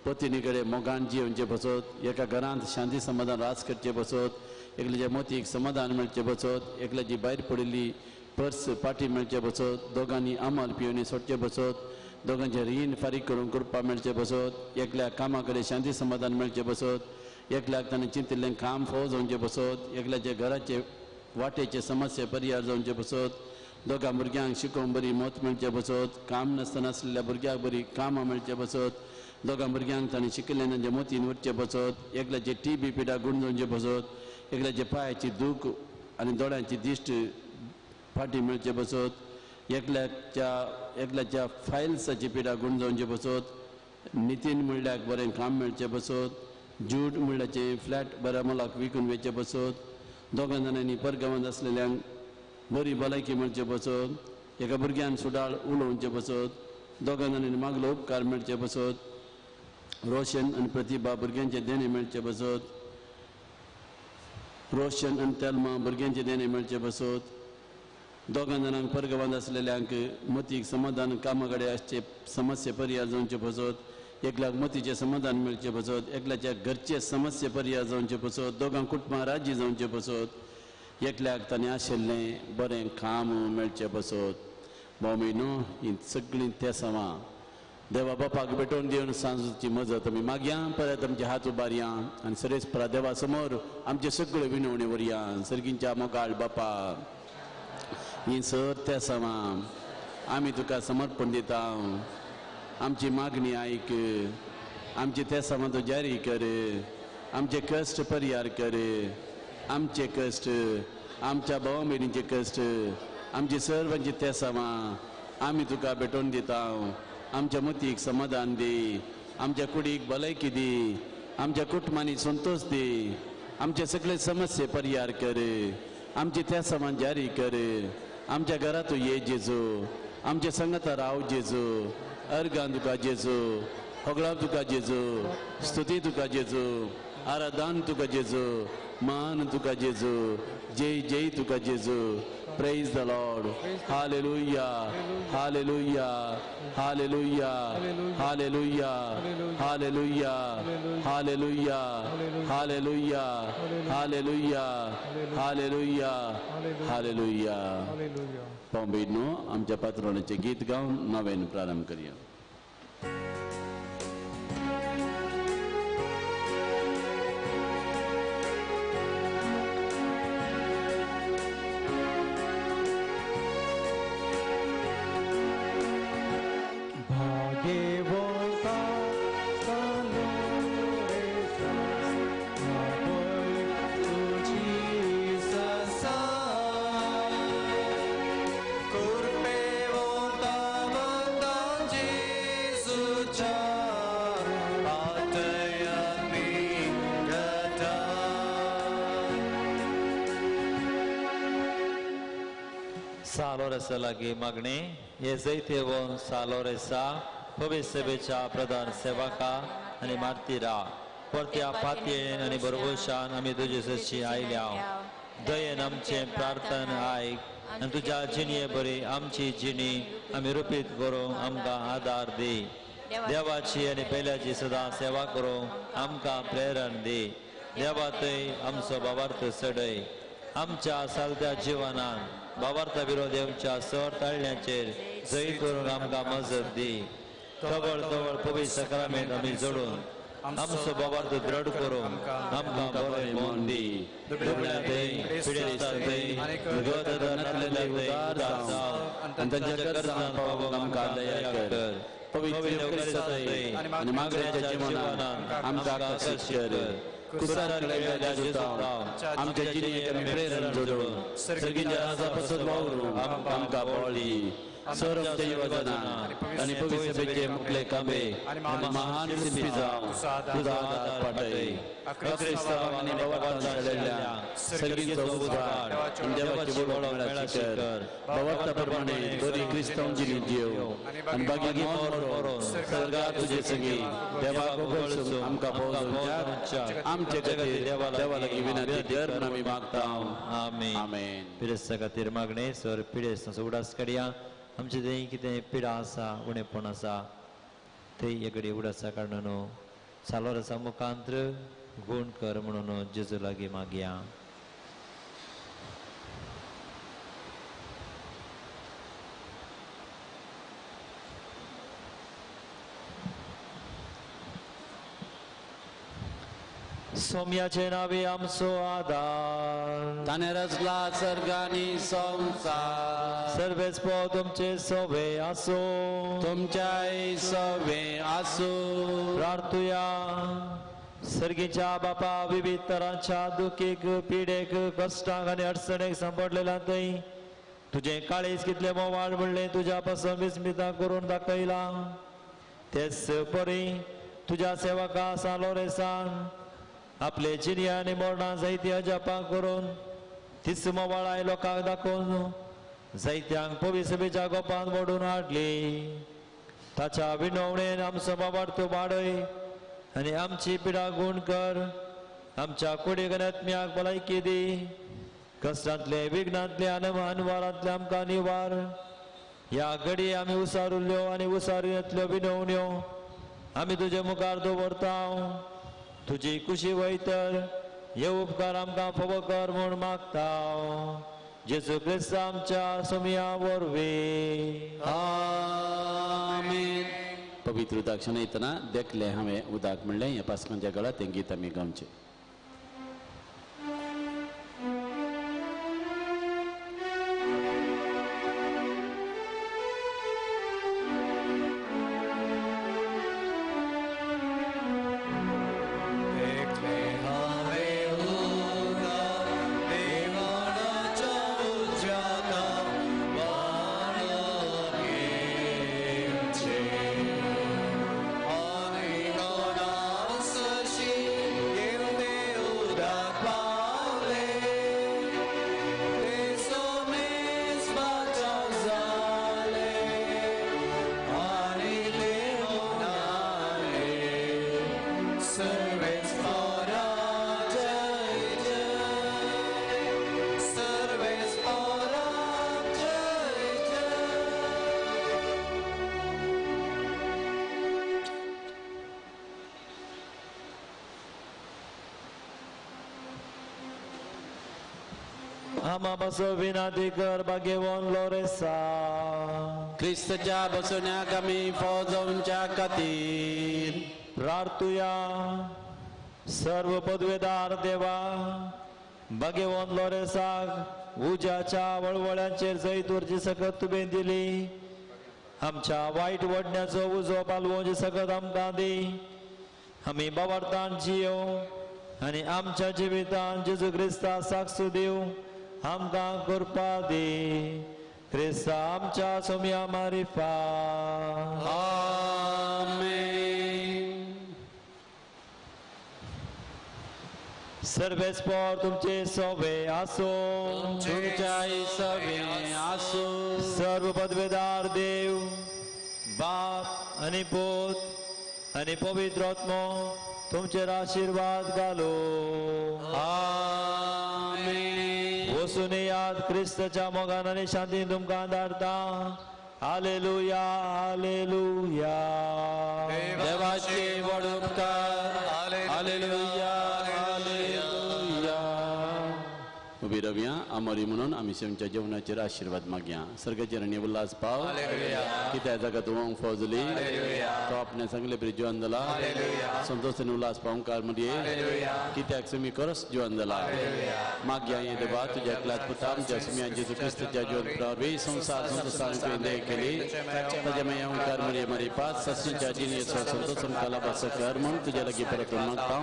पतिनी कडेन मोगान जियेवचें बसत, एका घरांत शांती समाधान राज करचें बसत, एकल्याच्या मोतीक समाधान मेळचें बसत, एकल्याची भायर पडिल्ली पर्स पाटी मेळचें बसत, दोगांनी अमल पिवणी सोडचें बसत, दोगांचें रीण फारीक करूंक कृपा मेळचें बसत, एकल्याक कामा कडेन शांती समाधान मेळचें बसत, एकल्याक ताणें चिंतिल्लें काम फोव जावचें बसत, एकल्याच्या घराचे वाटेचे समस्या परिहार जावचें बसत, दोगां भुरग्यांक शिकोवंक बरी मत मेळचें बसत, काम नासतना आसलेल्या भुरग्याक बरी कामां मेळचें बसत, दोगां भुरग्यांक ताणें शिकिल्लें तांच्या मोतीन उरचें बसत, एकल्याचे टी बी पिडा गुण जावचें बसत, एकल्याच्या पांयाची दूख आनी दोळ्यांची दिश्ट फाटी मेळचें बसत, एकल्याच्या एकल्याच्या फायल्साची पिडा गुण जावचे बसत, नितीन म्हणल्याक बरें काम मेळचें बसत, जूड म्हणल्याचें फ्लॅट बऱ्या मोलाक विकून वेचें बसत, दोगां जाणांनी परगांवांत आसलेल्यांक बरी भलायकी मेळचे बसत, एका भुरग्यान सुडाळ उलोवचें बसत, दोगां जाणांनी मागलो उपकार मेळचे बसत, रोशन आनी प्रतिभा भुरग्यांचें देणें मेळचें बसत, रोशन आनी तेल्मा भुरग्यांचें देणें मेळचें बसत, दोगां जाणांक परगांवांत आसलेल्यांक मतीक समाधान कामा कडेन आसचे समस्ये पर्याय जावचे बसत, एकल्याक मतीचें समाधान मेळचें बसत, एकल्याच्या घरचे समस्ये पर्याय जावचे बसत, दोगां कुटुंबां राज्य जावचें बसत, एकल्याक ताणें आशिल्लें बरें काम मेळचें बसत. भाव भयणो हीं सगळीं तेसांवां देवा बापाक भेटोवन दिवन सांजची मजत आमी मागया. परत आमचे हात उबारया आनी सरेस्परा देवा समोर आमचे सगळे विनवणी व्हरया. सर्गींच्या मोगाळ बापा, हीं सर तेसांवां आमी तुका समर्पण दिता. आमची मागणी आयक, आमचे तेसांवां तूं जारी कर, आमचे कश्ट परिहार कर, आमचे कश्ट, आमच्या भाव भयणींचे कश्ट, आमचे सर्वांचे तेसांवां आमी तुका भेटोवन दिता. आमच्या मतीक समाधान दी, आमच्या कुडीक भलायकी दी, आमच्या कुटुंबांनी संतोश दी, आमचे सगळे समस्ये परिहार कर, आमचे तेसांवां जारी कर, आमच्या घरांत ये जेजू, आमच्या संगता राव जेजू, अर्गां तुका जेजू, होगळां तुका जेजू, स्तुती तुका जेजू, आराधन तुका जेजू, मान तुका जेजू, जय जय तुका जेजू. Praise the Lord. Hallelujah, hallelujah, hallelujah, hallelujah, hallelujah, hallelujah, hallelujah, hallelujah, hallelujah, hallelujah. भाव भयणो आमच्या पात्रांचें गीत गावन नव्यान प्रारंभ करया. सालोरेसा लागी मागणे हे जैतेवन सालोरेसा पवित्र सभेच्या प्रधान सेवका आनी मार्तीरा परत्या पातयेन आनी भरवशान आमी तुजे सशी आयल्या. दयेन आमचें प्रार्थना आयक आनी तुज्या जिणये बरी आमची जिणी आमी रुपीत करूंक आमकां आदार दी. देवाची आनी पेल्याची सदां सेवा करूंक आमकां प्रेरण दी. देवा थंय आमचो भावार्थ चडय. आमच्या सालत्या जिवनान भावार्था विरोध येवच्या सर ताळण्याचेर जैत करूंक आमकां मजत दी. तवळ तवळ पवित्र सक्रामेंत आमी जोडून आमचो भावार्थ दृढ करूंक आमकां बरें मन दी. दुबळ्यांतय पिडेस्तांतय गरज उदार जावं आनी तांच्या गरजांक पावोवंक आमकां दया कर. पवित्र येवकारिस्तांतय आनी मागण्याच्या जिवनान आमकां आकर्शीत कर. आमच्या जिणेक आमी प्रेरण जोडून सर्गीच्या राजा पासत वावरूंक आमकां बळ दी. सर आमच्या युवजनां आनी पवित्र सभेचे मुखले कांबे आनी महान शिल्पी जावं तुजो आदार पाटय. क्रिस्तांव आनी भावार्थान चडयल्ल्या सर्गीचो उजवाड आनी देवाची वळख मेळाची कर. भावार्था प्रमाणे बरी क्रिस्तांव जिणी जेव आनी बागी मरोन सर्गात तुजे संगी देवाक उगडसून आमकां पोवच्या आमचे खातीर देवा लागीं विनंती कर म्हूण आमी मागता. आमेन. आमेन. पिडेस्ता खातीर मागणें सर पिडेस्तांचो उडास काडया. आमचे थंय कितें पिडा आसा उणेपण आसा थंय एक घडी उडासा काडून न्हू सालोरासा मुखांत्र गुण कर म्हणून जेजू लागीं मागया. सोम्याचे नावे आमचो आदार, ताणें रचला सर्ग आनी संवसार. सर्वेच पो तुमचे सोवे आसूं, तुमच्याय सोवे आसूं. प्रार्थुया. सर्गीच्या बापा, विविध तरांच्या दुखीक, पिडेक, कश्टांक आनी अडचणेक सांपडलेल्या थंय तुजें काळीज कितलें मोवाळ म्हणलें तुज्या पासून विस्मिता करून दाखयलां. तेच परी तुज्या सेवका सान लोरेसान आपले जिणी आनी मरणां जायती अजापां करून तीच मोवाळाय लोकांक दाखोवन जायत्यांक पविसभेच्या गोपान मोडून हाडली. ताच्या विनवणेन आमचो बाबार्थ वाडय आनी आमची पिडा गूण कर. आमच्या कुडीक आनी आत्म्याक भलायकी दी. कश्टांतले विघ्नांतले आनी अनवारांतले आमकां निवार. ह्या घडये आमी उसारुल्ल्यो आनी उसारू येतल्यो विनवण्यो आमी तुजे मुखार दवरता. तुजी कुशी वयतर हे उपकार आमकां फावो कर म्हूण मागता. जेजू क्रिस्त आमच्या सोमया वरवीं. आमेन. पवित्र उदक शणयतना देखलें हांवें उदक म्हणलें ह्या पास्कांच्या गळात तें गीत आमी गावचें. आमा बसो विनाती कर भाग्यवान लोरेसा. क्रिस्तच्या बसोण्याक आमी फौजोवच्या खातीर प्रार्थुया. सर्व पदवेदार देवा, भाग्यवान लोरेसाक उज्याच्या वळवळ्यांचेर जैत वरची सकत तुवें दिली. आमच्या वायट वडण्याचो उजो पालवोवची सकत आमकां दी. आमी बाबार्थान जियो आनी आमच्या जिवितान जेजू क्रिस्ता साक्ष दिवं आमकां करपा दी. क्रिस्ता आमच्या सोम्या मारिफा. आमेन. सर्वेस्पर तुमचे सवे आसो. तुमच्याय सवे आसो. सर्व पदवेदार देव बाप आनी पूत आनी पवित्र आत्मो तुमचेर आशिर्वाद घालो. आमेन. वसून याद क्रिस्तच्या मोगान आनी शांतीन तुमकां धाडटा. Hallelujah hallelujah. देवाचे व्हड उपकार. Hallelujah hallelujah. उबी रावया आमोरी म्हणून आमी आमच्या जेवणाचेर आशिर्वाद मागया. सर्गाचेर आनी उल्हास पाव कित्या जागा तूं फौजली तो आपणे सांगले बरी जिवन जाला. संतोष आनी उल्हास पावंकार मदीं कित्याक सुमी करस जिवन जाला. मागया हे देवा तुज्या एकल्याच पुता आमच्या सुम्या जेजू क्रिस्तच्या जिवन प्रवी संवसार संतोषान तुवें दया केली. ताज्या मागीर ओंकार मरे मरे पास ससणीच्या जिणेचो संतोष आमकां लाभाचो कर म्हूण तुज्या लागीं परत मागता.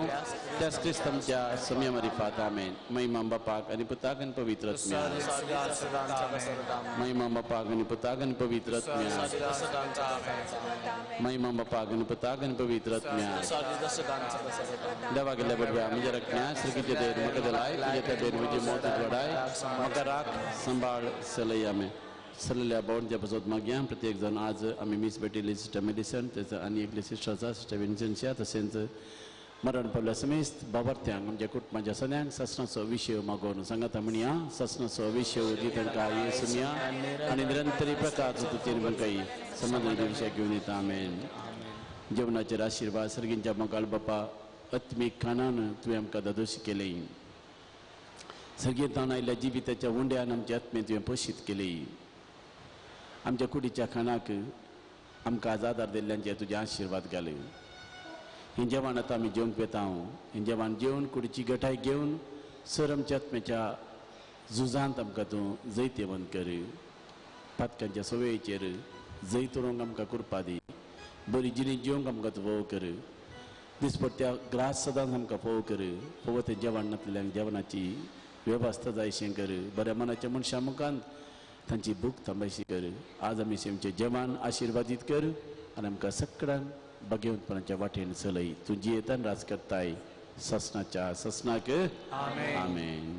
त्याच क्रिस्त आमच्या सुम्या मारिफात. आमेन. महिमा बापाक आनी पुताक आनी पवित्र आत्म्याक. महिमा बापाक आनी पुताक आनी पवित्र आत्म्याक. महिमा बापाक आनी पुताक आनी पवित्र आत्म्याक. देवा गेल्ल्या बडव्या म्हज्या रखण्या श्रीकीचे देर म्हाका दिलाय. तुज्या त्या देर म्हजी मौत उजवाडाय. म्हाका राख सांबाळ सलय. आमी सलल्या बावनच्या पासत मागया. प्रत्येक जाण आज आमी मीस भेटिल्ली सिस्टर मेडिसन तेच आनी एकली सिस्टर आसा सिस्टर विन्सेन्सिया तशेंच मरण पावल्या समेस्त बाबार्थ्यांक आमच्या कुटुंबाच्या सगळ्यांक ससनाचो विशय मागोवन सांगाता म्हणया. ससनाचो विशय दी तांकां येसुया आनी निरंतरी प्रकार तुजेर तांकां संबंद विशय घेवन येता. आमेन. जेवणाचेर आशिर्वाद. सर्गींच्या मोगाळ बापा आत्मीक खाणान तुवें आमकां दादोशी केलें. सर्गींतान आयिल्ल्या जिविताच्या उंड्यान आमच्या आत्मे तुवें पोशीत केली. आमच्या कुडीच्या खाणाक आमकां आज आदार दिल्ल्यांचे तुजे आशिर्वाद घाले. हें जेवण आतां आमी जेवंक वेता. हें जेवण जेवन कुडीची गठाय घेवन सर आमच्या आत्म्याच्या झुजांत आमकां तूं जैतेवंत कर. पातकांच्या सवयेचेर जैत उरोवंक आमकां कृपा दी. बरी जिणी जेवंक आमकां तूं फोव कर. दिसपट्ट्या ग्रास सदांच आमकां फोव कर. फोव तें जेवण नासलेल्यांक जेवणाची वेवस्था जायशें कर. बऱ्या मनाच्या मनशां मुखांत तांची भूक थांबयशी कर. आज आमी आमचे जेवण आशिर्वादीत कर आनी आमकां सगळ्यांक भगवंतपणाच्या वाटेन चलय. तूं जियेतान राज करताय ससनाच्या ससनाक. आमेन.